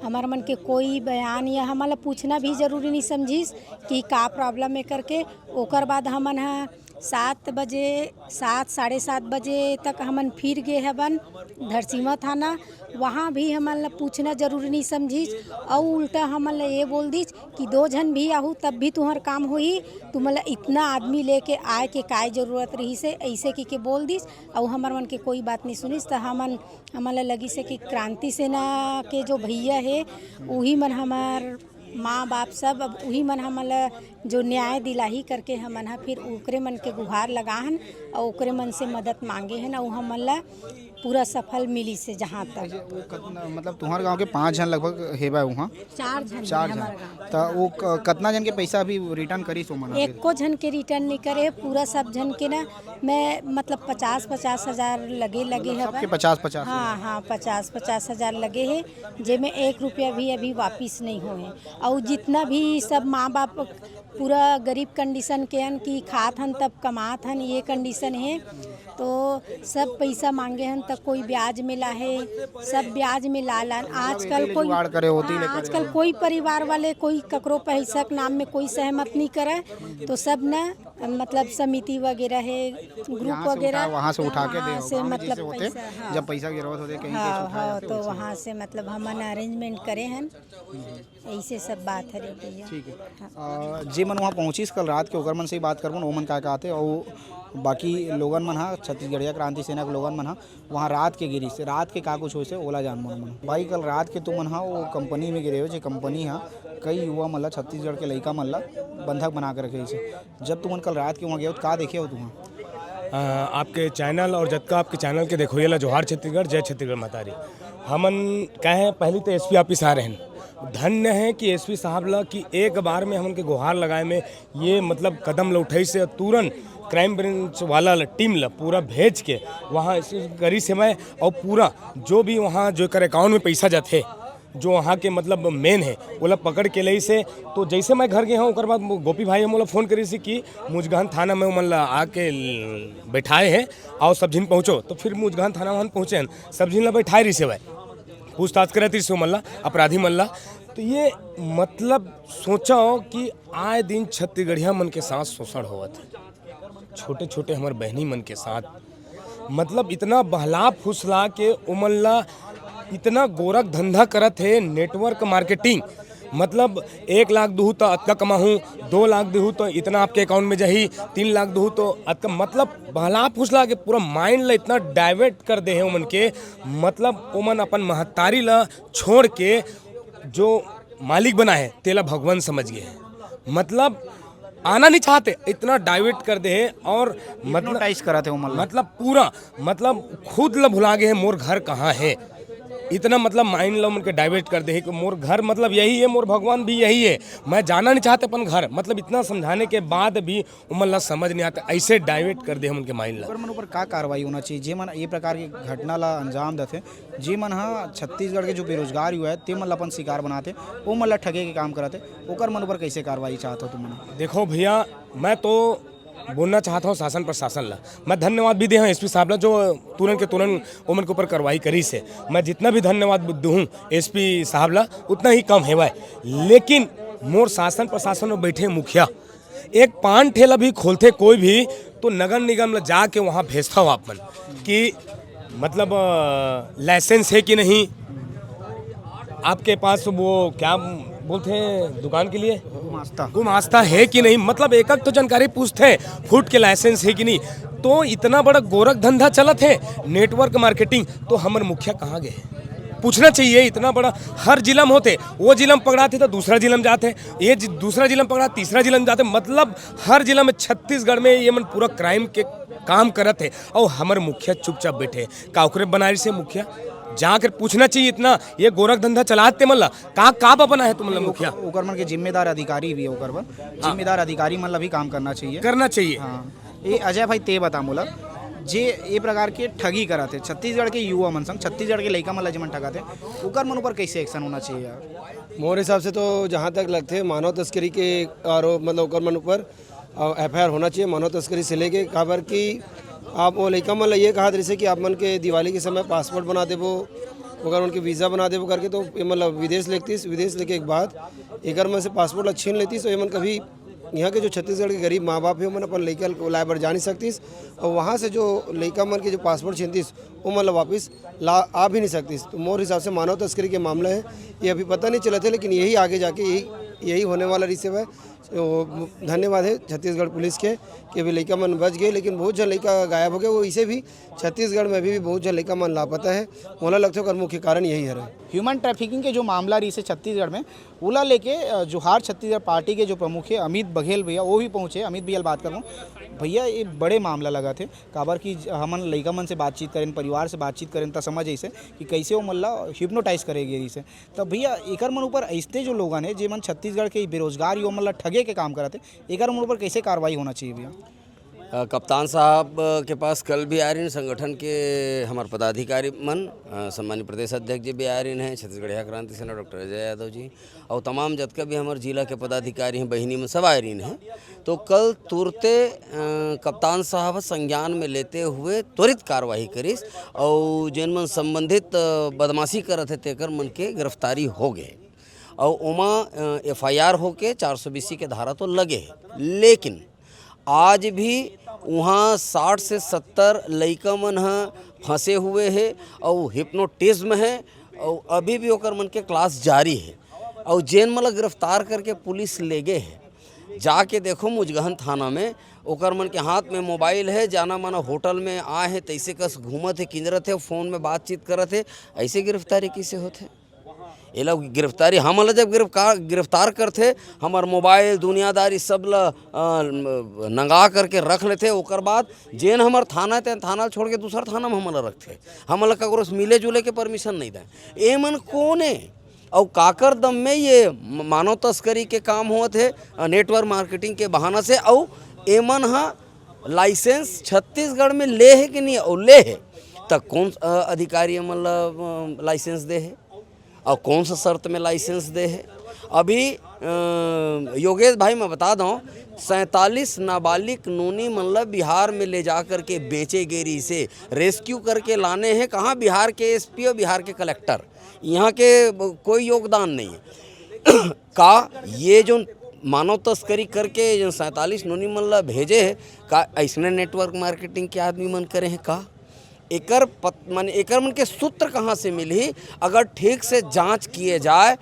हमार मन के कोई बयान या हमन ला पूछना भी जरूरी नहीं समझिस कि का प्रॉब्लम है करके। ओकर बाद हमन ह सात बजे, सात, साढ़े सात बजे तक हमन फिर गे हवन धरसीवा थाना। वहाँ भी हमन ला पूछना जरूरी नहीं समझिस, अउ उल्टा हमन ला ये बोल दिस कि दो झन भी आहू तब भी तुहर काम होही, तुमन ला इतना आदमी लेके आए के काय जरूरत रहिसे, ऐसे कहि के बोल दिस। अउ हमर मन के कोई बात नहीं सुनिस, त हमन, हमन ला लगिस हे कि क्रांति सेना के जो भैया हे, उही मन हमर माँ बाप सब, अब उही मन हमन ला जो न्याय दिलाही करके हमन ह फिर ओकरे मन के गुहार लगाहन अउ ओकरे मन से मदद मांगे हन अउ हमन ला पूरा सफल मिलिस हे जहाँ तक। वो कतना, मतलब तुम्हारे गांव के पाँच झन लगभग हेबा वहाँ? चार झन चार हे झन। हमर गाँव। तो वो क- कतना झन के पैसा अभी रिटर्न करिस ओमन? एको झन के रिटर्न नहीं करे, पूरा सब झन के ना, मैं मतलब पचास पचास हजार लगे लगे हे सबके पचास पचास? हाँ हाँ, पचास पचास हजार लगे हे, जेमे एक रुपया भी अभी वापिस नहीं होए। अउ जितना भी सब माँ बाप पूरा गरीब कंडीशन के हन कि खात हन तब कमात हन, ये कंडीशन हे। तो सब पैसा मांगे हन त कोई ब्याज में लाहे, सब ब्याज में ला लान। आजकल कोई जुगाड़ करे होती, हाँ, आजकल कोई परिवार वाले कोई ककरो पैसा के नाम में कोई सहमत नहीं करे, तो सब ना मतलब समिति वगैरह है, ग्रुप यहाँ से वगैरह उठा, वहाँ से उठा के दे वहाँ हो, से गाँव में मतलब जैसे होते, पैसा, हाँ। जब पैसा की जरूरत होती है कहीं हाँ से उठा हाँ, जाते तो वैसे। वहाँ से मतलब हमन अरेंजमेंट करे हन, ऐसे सब बात हरे भैया। ठीक है। अ, जे मन वहाँ पहुँचिस कल रात के, ओकर मन से ही बात करबो न, ओमन का कहते, और बाकी लोगन मन हा, छत्तीसगढ़िया क्रांति सेना के लोगन मन हा, वहाँ रात के गिरिस, रात के का कुछ होइस, ओला जानबो न मन। भाई, कल रात के तुमन हा वो कंपनी में गिरे हो, जे कंपनी हा कई युवा मन ला, छत्तीसगढ़ के लइका मन ला बंधक बना के रखे रहिस। जब तुमन कल रात के वहाँ गए हो, तो का देखे हो तुमन? अ, आपके चैनल और जतका आपके चैनल के देखो, ये ला जोहार छत्तीसगढ़, जय छत्तीसगढ़ महतारी। हमन कहे पहली तो एसपी ऑफिस आ रहे हैं, धन्य है कि एसपी साहब ला कि एक बार में हमन के गुहार लगाए में ये मतलब कदम ला उठाइस हे, तुरंत क्राइम ब्रांच वाला ला, टीम ला पूरा भेज के वहाँ इस करिस हे मैं, और पूरा जो भी वहाँ जो कर अकाउंट में पैसा जाथे, जो वहाँ के मतलब मेन है, ओला पकड़ के लइस हे। तो जैसे मैं घर गए हूँ, ओकर बाद गोपी भाई मोला फोन करिस हे कि मुजगहन थाना में ओमन ला आके ल-, बैठाए हैं, आओ सब झिन पहुँचो। तो फिर मुजगहन थाना वहाँ पहुँचे हैं, सब झिन ला बैठाए रहिस हे भाई, पूछताछ करत रहिस हे ओमन ला, अपराधी मन ला। तो ये मतलब सोचो कि आए दिन छत्तीसगढ़िया मन के साथ शोषण होवत है, छोटे छोटे हमर बहनी मन के साथ, मतलब इतना बहला फुसला के ओमन ला इतना गोरख धंधा करत हे, नेटवर्क मार्केटिंग। मतलब एक लाख दूहू तो अतका कमाहूँ, दो लाख दूहू तो इतना आपके अकाउंट में जाही, तीन लाख दूहू तो अतका, मतलब बहला फुसला के पूरा माइंड ला इतना डाइवर्ट कर दे हे ओमन के। मतलब ओमन अपन महतारी ला छोड़ के जो मालिक बना है, तेला भगवान समझ गए हैं। मतलब आना नहीं चाहते, इतना डाइवर्ट कर दे है। और मतलब हिप्नोटाइज करत है वो, मतलब। मतलब पूरा, मतलब खुद ला भुला गए है मोर घर कहाँ है। इतना मतलब माइंड ला उनके डाइवर्ट कर दे है कि मोर घर मतलब यही है, मोर भगवान भी यही है, मैं जाना नहीं चाहते अपन घर। मतलब इतना समझाने के बाद भी उमन ला समझ नहीं आता, ऐसे डाइवर्ट कर दे हम उनके माइंड ला। ओकर मन ऊपर का कार्रवाई होना चाहिए, जे मन ये प्रकार के घटना ला अंजाम देथे, जे मन हा छत्तीसगढ़ के जो बेरोजगार युवा है, ते मन ला अपन शिकार बनाथे, वो मन ला ठगे के काम करथे, ओकर मन ऊपर कैसे कार्रवाई चाहत हो तुमन? देखो भैया, मैं तो बोलना चाहता हूँ शासन प्रशासन ला, मैं धन्यवाद भी दे हूँ एसपी साहब ला, जो तुरंत के तुरंत ओमन के ऊपर कार्रवाई करिस हे। मैं जितना भी धन्यवाद दूँ एसपी साहब ला, उतना ही कम हेवय। लेकिन मोर शासन प्रशासन में बैठे मुखिया एक पान ठेला भी खोलथे कोई भी, तो नगर निगम ला जाके वहाँ भेजता हो आप मन कि मतलब, अ, लाइसेंस है कि नहीं, आपके पास वो क्या बोलते हैं दुकान के लिए गुमास्ता। गुमास्ता है कि नहीं, मतलब एक एक तो जानकारी पूछते हैं, फूड के लाइसेंस है कि नहीं। तो इतना बड़ा गोरख धंधा चलत है, नेटवर्क मार्केटिंग, तो हमर मुखिया कहाँ गए? पूछना चाहिए। इतना बड़ा, हर जिला में होते, वो जिला में पकड़ाते तो दूसरा जिला में जाते, ये जि-, दूसरा जिला में पकड़ा, तीसरा जिला में जाते, मतलब हर जिला में, छत्तीसगढ़ में ये मन पूरा क्राइम के काम करत है। और हमर मुखिया चुपचाप बैठे, का ओकरे बनारस से मुखिया जाकर पूछना चाहिए। इतना ये गोरख धंधा चलाते मन ला, का का बा बना है तुमन ला मुखिया? ओकर मन के जिम्मेदार अधिकारी भी है, ओकर बर जिम्मेदार अधिकारी मन ला भी काम करना चाहिए। करना चाहिए। हाँ। ये अजय भाई, ते बता मोला, जे ये प्रकार के ठगी करत है, छत्तीसगढ़ के युवा मन संग, छत्तीसगढ़ के लइका मन ला जेमन ठगत है, ओकर मन ऊपर कैसे एक्शन होना चाहिए यार? मोर हिसाब से तो जहाँ तक लगथे, मानव तस्करी के आरोप, मतलब ओकर मन ऊपर एफ आई आर होना चाहिए, मानव तस्करी से लेके। काबर कि आप वो लइका मन ला ये कहत रहिसे कि आप मन के दिवाली के समय पासपोर्ट बना देबो, ओकर मन के वीज़ा बना देबो करके, तो ये मतलब विदेश लेगतिस, विदेश लेके के बाद एकर मन से पासपोर्ट ला छीन लेतिस, तो ये मन कभी यहाँ के जो छत्तीसगढ़ के गरीब माँ बाप हे, ओमन अपन लइका ल लाए बर जा नहीं सकतिस, और वहाँ से जो लइका मन के जो पासपोर्ट छीनतिस, ओमन ला वापस ला आ भी नहीं सकतिस। तो मोर हिसाब से मानव तस्करी के मामला है, ये अभी पता नहीं चलत है, लेकिन यही आगे जाके यही, यही होने वाला रिसे है। तो धन्यवाद है छत्तीसगढ़ पुलिस के कि अभी लइका मन बच गए, लेकिन बहुत झन लइका गायब हो गए। वो इसे भी छत्तीसगढ़ में अभी भी बहुत झन लइका मन लापता है। मोला लगथे ओकर मुख्य कारण यही हरे। ह्यूमन ट्रैफिकिंग के जो मामला रहिसे छत्तीसगढ़ में, ओला लेके, अ, जोहार छत्तीसगढ़ पार्टी के जो प्रमुख हे अमित बघेल भैया, वो भी पहुँचे। अमित भैया ल बात करबो। भैया, ये बड़े मामला लगत हे, काबर कि ज-, हमन लइका मन से बातचीत करेन, परिवार से बातचीत करेन, त समझ आइसे कि कैसे वो मन ला हिप्नोटाइज करे गे रहिसे। त भैया, एकर मन ऊपर ऐसने जो लोगन हे, जे मन छत्तीसगढ़ के बेरोजगार युवा मन ला ठगे के काम करत हे, एकर मन ऊपर कैसे कार्रवाई होना चाहिए भैया? अ, कप्तान साहब के पास कल भी आए रहिन, संगठन के हमर पदाधिकारी मन, अ, सम्मानित प्रदेश अध्यक्ष जी भी आए रहिन हैं, छत्तीसगढ़िया क्रांति सेना डॉक्टर अजय यादव जी, और तमाम जतका भी हमर जिला के पदाधिकारी हैं, बहिनी मन, सब आए रहिन हैं। तो कल तुरते, अ, कप्तान साहब संज्ञान में लेते हुए त्वरित कार्रवाई करिस, और जेन मन संबंधित, अ, बदमाशी करत हे, तेकर मन के गिरफ्तारी हो गए, और ओमा, अ, एफ आई आर होके चार सौ बीसी के धारा तो लगे हे, लेकिन आज भी वहाँ साठ से सत्तर लइका मन ह फंसे हुए हे, और हिप्नोटिज्म है, और अभी भी ओकर मन के क्लास जारी है, और जेन मन ला गिरफ्तार करके पुलिस ले गए है। जाके देखो मुजगहन थाना में, ओकर मन के हाथ में मोबाइल है, जाना माना होटल में आए हैं, तैसे कस घूमत है, किंजरत है, फोन में बातचीत करत है, ऐसे गिरफ्तारी कैसे होत है? ये लोग गिरफ्तारी, हमन ला जब गिरफ्तार, गिरफ्तार करथे, हमर मोबाइल, दुनियादारी सब ला, अ, नंगा करके रख लेथे। ओकर बाद जेन हमर थाना हे, तेन थाना ल छोड़ के दूसर थाना में हमन ला रखथे। हमन ला ककरो से मिले जुले के परमिशन नहीं दे। एमन कोन ए? अउ काकर दम में ये म-, मानव तस्करी के काम होत हे, अ, नेटवर्क मार्केटिंग के बहाना से? अउ एमन ह लाइसेंस छत्तीसगढ़ में ले हे कि नहीं? अउ ले हे, त कौन, अ, अधिकारी एमन ला, अ, लाइसेंस दे हे? अउ कौन सा शर्त में लाइसेंस दे हे? अभी, अ, योगेश भाई, मैं बता दौं, सैंतालीस नाबालिग नोनी मन ला बिहार में ले जा करके बेचे गे रहिसे, रेस्क्यू करके लाने हैं। कहाँ? बिहार के एस पी और बिहार के कलेक्टर, यहाँ के ब-, कोई योगदान नहीं है। का ये जो मानव तस्करी करके जो सैंतालीस नोनी मन ला भेजे है, का ऐसने नेटवर्क मार्केटिंग के आदमी मन करे हैं का? एकर पत-, माने एकर मन के सूत्र कहाँ से मिलही? अगर ठीक से जांच किए जाए, अ,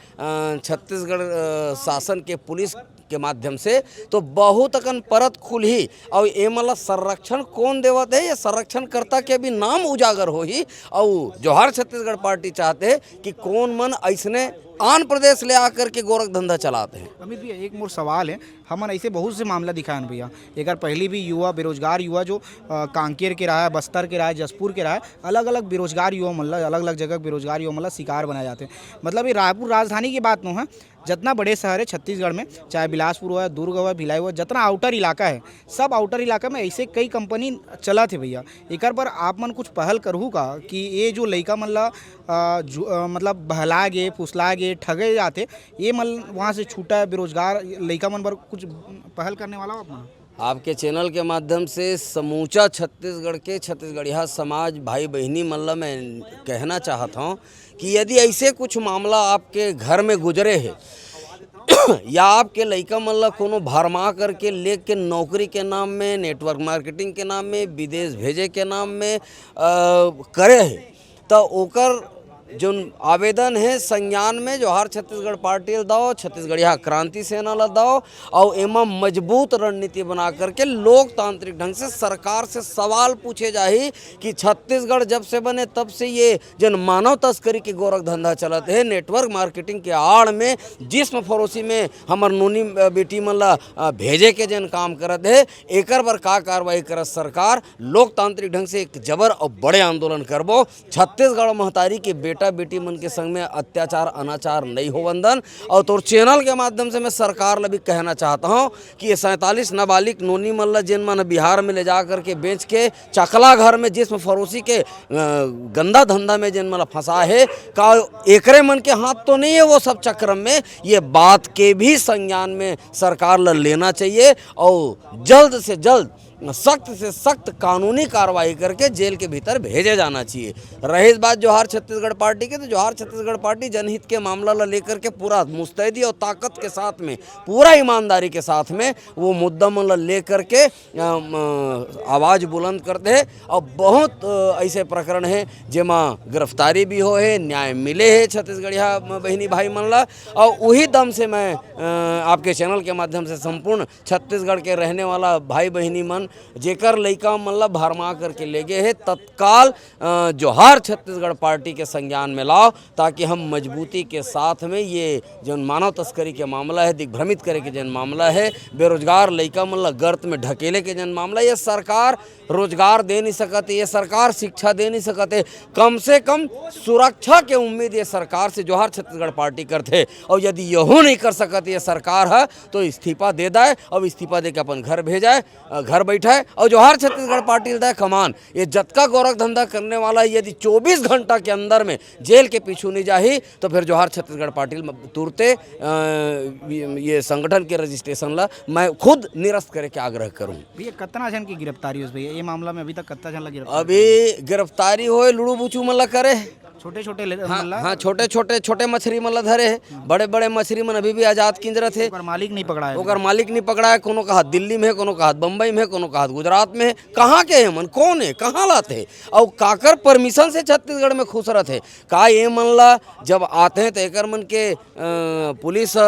छत्तीसगढ़, अ, शासन के पुलिस के माध्यम से, तो बहुत अकन परत खुलही। और एमन ला संरक्षण कौन देवत है, ये संरक्षणकर्ता के भी नाम उजागर होही। और जोहार छत्तीसगढ़ पार्टी चाहते हैं कि कौन मन ऐसने आन प्रदेश ले आकर के गोरख धंधा चलाते हैं। अमित भैया, एक मोर सवाल है, हमन ऐसे बहुत से मामला दिखाए हन भैया। एकर पहले भी युवा, बेरोजगार युवा जो, अ, कांकेर के रहा है, बस्तर के रहा है, जशपुर के रहा है, अलग-अलग बेरोजगार युवा मन ला, अलग-अलग जगह के बेरोजगार युवा मन ला शिकार बनाए जाथे। मतलब ये रायपुर राजधानी की बात नो है, जतना बड़े शहर है छत्तीसगढ़ में, चाहे बिलासपुर हुआ, दुर्ग हुआ, भिलाई हुआ, जतना आउटर इलाका है, सब आउटर इलाका में ऐसे कई कंपनी चलत हे भैया। एकर पर आप मन कुछ पहल करहू का कि ये जो लइका मन ला, अ, जु-, अ, मतलब बहला गे, फुसला गे, ठगे जाथे, ये मन वहाँ से छूटा है, बेरोजगार लइका मन बर कुछ पहल करने वाला हो आप मन? आपके चैनल के माध्यम से समूचा छत्तीसगढ़ के छत्तीसगढ़िया समाज भाई बहिनी मन ला मैं कहना चाहत हौं कि यदि ऐसे कुछ मामला आपके घर में गुजरे हे या आपके लइका मन ला कोनो भरमा करके लेके नौकरी के नाम में, नेटवर्क मार्केटिंग के नाम में, विदेश भेजे के नाम में, अ, करे हे, त ओकर जोन आवेदन हे संज्ञान में, जोहार छत्तीसगढ़ पार्टी ल दव, छत्तीसगढ़िया क्रांति सेना ल दव, अउ एमा मजबूत रणनीति बना करके लोकतांत्रिक ढंग से सरकार से सवाल पूछे जाही कि छत्तीसगढ़ जब से बने तब से ये जन मानव तस्करी के गोरख धंधा चलत हे, नेटवर्क मार्केटिंग के आड़ में जिस्म फरोशी में हमर नोनी, अ, बेटी मन ला, अ, भेजे के जन काम करत हे, एकर बर का कार्रवाई करत सरकार? लोकतांत्रिक ढंग से एक जबर अउ बड़े आंदोलन करबो। छत्तीसगढ़ महतारी के बेटा बेटी मन के संग में अत्याचार अनाचार नहीं होवन दन। अउ तोर चैनल के माध्यम से मैं सरकार ला भी कहना चाहता हूँ कि ये सैंतालीस नाबालिग नोनी मन ला, जेन मन बिहार में ले जा करके बेच के चकला घर में जिस्म फरोशी के, अ, गंदा धंधा में जेन मन ला फंसा हे, का एकरे मन के हाथ तो नहीं है वो सब चक्रम में? ये बात के भी संज्ञान में सरकार ला लेना चाहिए और जल्द से जल्द सख्त से सख्त कानूनी कार्रवाई करके जेल के भीतर भेजे जाना चाहिए। रहीस बात जोहार छत्तीसगढ़ पार्टी के, तो जोहार छत्तीसगढ़ पार्टी जनहित के मामला ला लेकर के पूरा मुस्तैदी और ताकत के साथ में, पूरा ईमानदारी के साथ में वो मुद्दा मन ला लेकर के, अम, आवाज बुलंद करथे। और बहुत, अ, ऐसे प्रकरण हे जेमा गिरफ्तारी भी होहे, न्याय मिले हे छत्तीसगढ़िया बहिनी भाई मन ला। और उही दम से मैं, अ, आपके चैनल के माध्यम से संपूर्ण छत्तीसगढ़ के रहने वाला भाई बहिनी मन, जेकर लइका मन ला भरमा करके ले गे हे, तत्काल, अ, जोहार छत्तीसगढ़ पार्टी के संज्ञान में लाव, ताकि हम मजबूती के साथ में ये जन मानव तस्करी के मामला हे, दिग्भ्रमित करे के जन मामला हे, बेरोजगार लइका मन ला गर्त में ढकेले के जन मामला, ये सरकार रोजगार दे नहीं सकत हे, ये सरकार शिक्षा दे नहीं सकत हे। कम से कम सुरक्षा के उम्मीद ये सरकार से जोहार छत्तीसगढ़ पार्टी करथे। और यदि यहू नहीं कर सकत ये सरकार ह, तो इस्तीफा दे दाए, अब इस्तीफा दे के अपन घर भेजाए, अ, घर बैठाए और जोहार छत्तीसगढ़ पार्टी ल दाए कमान। ये जतका गोरख धंधा करने वाला हे, यदि चौबीस घंटा के अंदर में जेल के पीछू नहीं जाही, तो फिर जोहार छत्तीसगढ़ पार्टी ल म-, तुरते, अ, ये, ये संगठन के रजिस्ट्रेशन ला मैं खुद निरस्त करे के आग्रह करूँ। भैया, कितना जन की गिरफ्तारी होइस भैया? ये मामला में अभी तक कितना जन ला गिरफ्तार अभी गिरफ्तारी होए, लुड़ू बुचू मन ला करे। छोटे-छोटे ले-, हाँ, मन ला? हाँ, छोटे-छोटे, छोटे मछरी मन ला धरे हे। हाँ। बड़े-बड़े मछरी मन अभी भी आजाद किंजरत हे। ओकर मालिक नहीं पकड़ा है ओकर अभी। मालिक नहीं पकड़ा है। कोनो कहात दिल्ली में हे, कोनो कहात बम्बई में हे, कोनो कहात गुजरात में हे। कहाँ के हे मन? कौन हे? कहाँ लात हे? अउ काकर परमिशन से छत्तीसगढ़ में खुसरत हे? का ये मन ला जब आत हे तो एकर मन के, अ, पुलिस, अ, अ,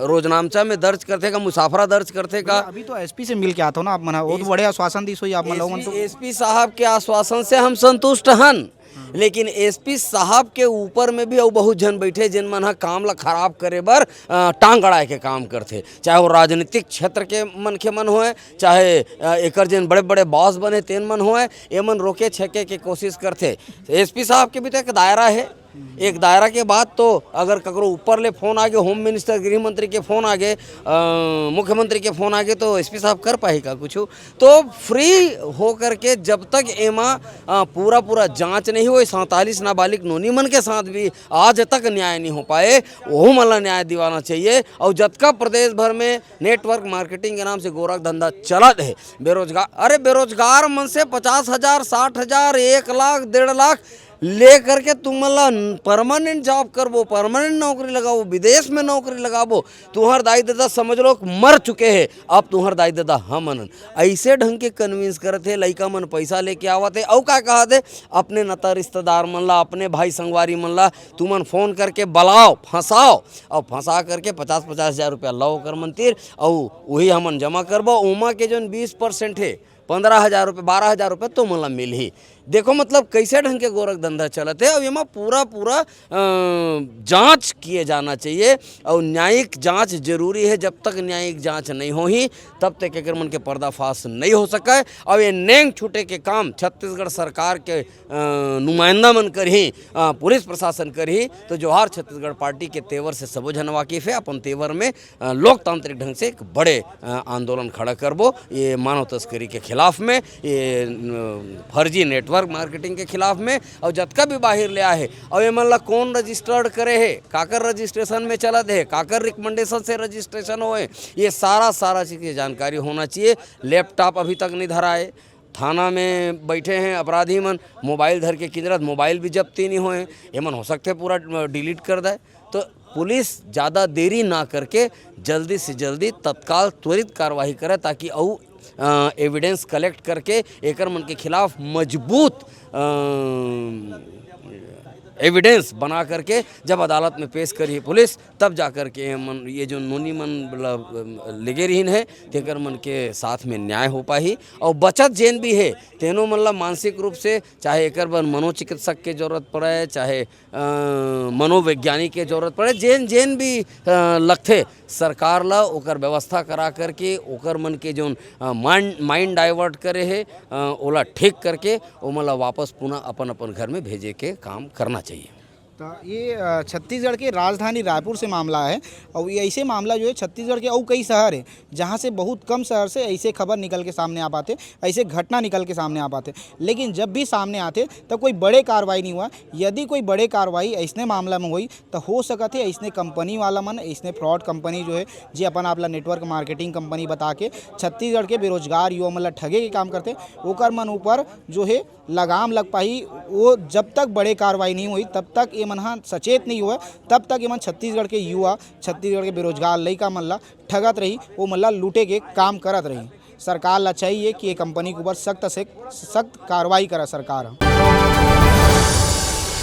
रोजनामचा में दर्ज करथे का, मुसाफरा दर्ज करथे का? अभी तो एसपी से मिल के आत हो ना आप मन ह, वो तो एस- बड़े आश्वासन दिस होही आप मन लोगन तो। एसपी साहब के आश्वासन से हम संतुष्ट हन, लेकिन एसपी साहब के ऊपर में भी अउ बहुत झन बैठे, जिन मन ह काम ला खराब करे बर, अ, टांग अड़ाए के काम करथे, चाहे वो राजनीतिक क्षेत्र के मनखे मन होए, चाहे, अ, एकर जेन बड़े-बड़े बॉस बने तेन मन होए, एमन रोके छेके के कोशिश करथे। एसपी साहब के भी तो एक दायरा हे, एक दायरा के बाद तो अगर ककरो ऊपर ले फोन आगे, होम मिनिस्टर, गृह मंत्री के फोन आगे, अ, मुख्यमंत्री के फोन आगे, तो एसपी साहब कर पाही का कुछ? तो फ्री हो करके जब तक एमा, अ, पूरा पूरा जांच नहीं होए, सैंतालीस नाबालिग नोनी मन के साथ भी आज तक न्याय नहीं हो पाए, ओहू मन ला न्याय दिवाना चाहिए। और जतका प्रदेश भर में नेटवर्क मार्केटिंग के नाम से गोरख धंधा चलत हे, बेरोजगार, अरे बेरोजगार मन से पचास हजार, साठ हजार, एक लाख, डेढ़ लाख ले करके तुमन ला परमानेंट जॉब करबो, परमानेंट नौकरी लगाबो, विदेश में नौकरी लगाबो। तुहर दाई ददा समझ लो मर चुके हे, अब तुहर दाई ददा हमन हन। ऐसे ढंग के कन्विंस करत हे, लइका मन पैसा लेके आवत हे, अउ का कहत हे, अपने नता रिश्तेदार मन ला, अपने भाई संगवारी मन ला तुमन फोन करके बलाओ, फंसाओ, और फंसा करके पचास पचास हजार रुपया लाओ ओकर मन तीर, अउ वही हमन जमा करबो। ओमा के जोन बीस परसेंट हे, पंद्रह हजार रुपये, बारह हजार रुपये तुमन ला मिलही। देखो, मतलब, कैसे ढंग के गोरख धंधा चलत हे। अब एमा पूरा पूरा, अ, जांच किए जाना चाहिए और न्यायिक जांच जरूरी है। जब तक न्यायिक जांच नहीं होही, तब तक एकर मन के पर्दाफाश नहीं हो सके। और ये नेंग छूटे के काम छत्तीसगढ़ सरकार के, अ, नुमाइंदा मन करही, अ, पुलिस प्रशासन करही, तो जोहार छत्तीसगढ़ पार्टी के तेवर से सबो झन वाकिफ है। अपन तेवर में अ, लोकतांत्रिक ढंग से एक बड़े, अ, आंदोलन खड़ा करबो, ये मानव तस्करी के खिलाफ में, ये, अ, फर्जी नेटवर्क मार्केटिंग के खिलाफ में, और जतका भी बाहिर ले आए हे, और ये मन ला कौन रजिस्टर्ड करे हे, काकर रजिस्ट्रेशन में चलत हे, काकर रिकमेंडेशन से रजिस्ट्रेशन होए, ये सारा, सारा चीज की जानकारी होना चाहिए। लैपटॉप अभी तक नहीं धराए, थाना में बैठे हैं अपराधी मन, मोबाइल धर के किंजरत, मोबाइल भी जब्ती नहीं होए, ये मन हो सकते पूरा, अ, डिलीट कर दे। तो पुलिस ज़्यादा देरी ना करके जल्दी से जल्दी तत्काल त्वरित कार्रवाई करे, ताकि अउ, अ, एविडेंस कलेक्ट करके एकर मन के खिलाफ मजबूत, अ, एविडेंस बना करके जब अदालत में पेश करही पुलिस, तब जा करके ये मन, ये जो नोनी मन मतलब, अम, लेगे रहिन हे, तेकर मन के साथ में न्याय हो पाही। और बचत जेन भी हे, तेनो मन ला मानसिक रूप से, चाहे एकर बर मनोचिकित्सक के जरूरत पड़े, चाहे, अ, मनोवैज्ञानिक के जरूरत पड़े, जेन, जेन भी, अ, लगथे, सरकार ला ओकर व्यवस्था करा करके, ओकर मन के जोन, अ, माइंड, माइंड डाइवर्ट करे हे, अ, ओला ठीक करके ओमन ला वापस पुनः अपन, अपन घर में भेजे के काम करना चाहिए। तो ये, अ, छत्तीसगढ़ के राजधानी रायपुर से मामला है और ये ऐसे मामला जो है छत्तीसगढ़ के अउ कई शहर है, जहाँ से बहुत कम शहर से ऐसे खबर निकल के सामने आ पाते, ऐसे घटना निकल के सामने आ पाते, लेकिन जब भी सामने आते, तब कोई बड़े कार्रवाई नहीं हुआ। यदि कोई बड़े कार्रवाई ऐसने मामला में हुई, तो हो सकत है ऐसने कंपनी वाला मन, ऐसने फ्रॉड कंपनी जो है, जे अपन आप ला नेटवर्क मार्केटिंग कंपनी बता के छत्तीसगढ़ के बेरोजगार युवा मन ला ठगे के काम करते, ओकर मन ऊपर जो है लगाम लग पाही। वो जब तक बड़े कार्रवाई नहीं हुई, तब तक ये मन ह सचेत नहीं हुए, तब तक ये मन छत्तीसगढ़ के युवा, छत्तीसगढ़ के बेरोजगार लइका मन ला ठगत रही, वो मन ला लूटे के काम करत रही। सरकार ला चाहिए कि ये कंपनी के ऊपर सख्त से सख्त कार्रवाई करा सरकार ह।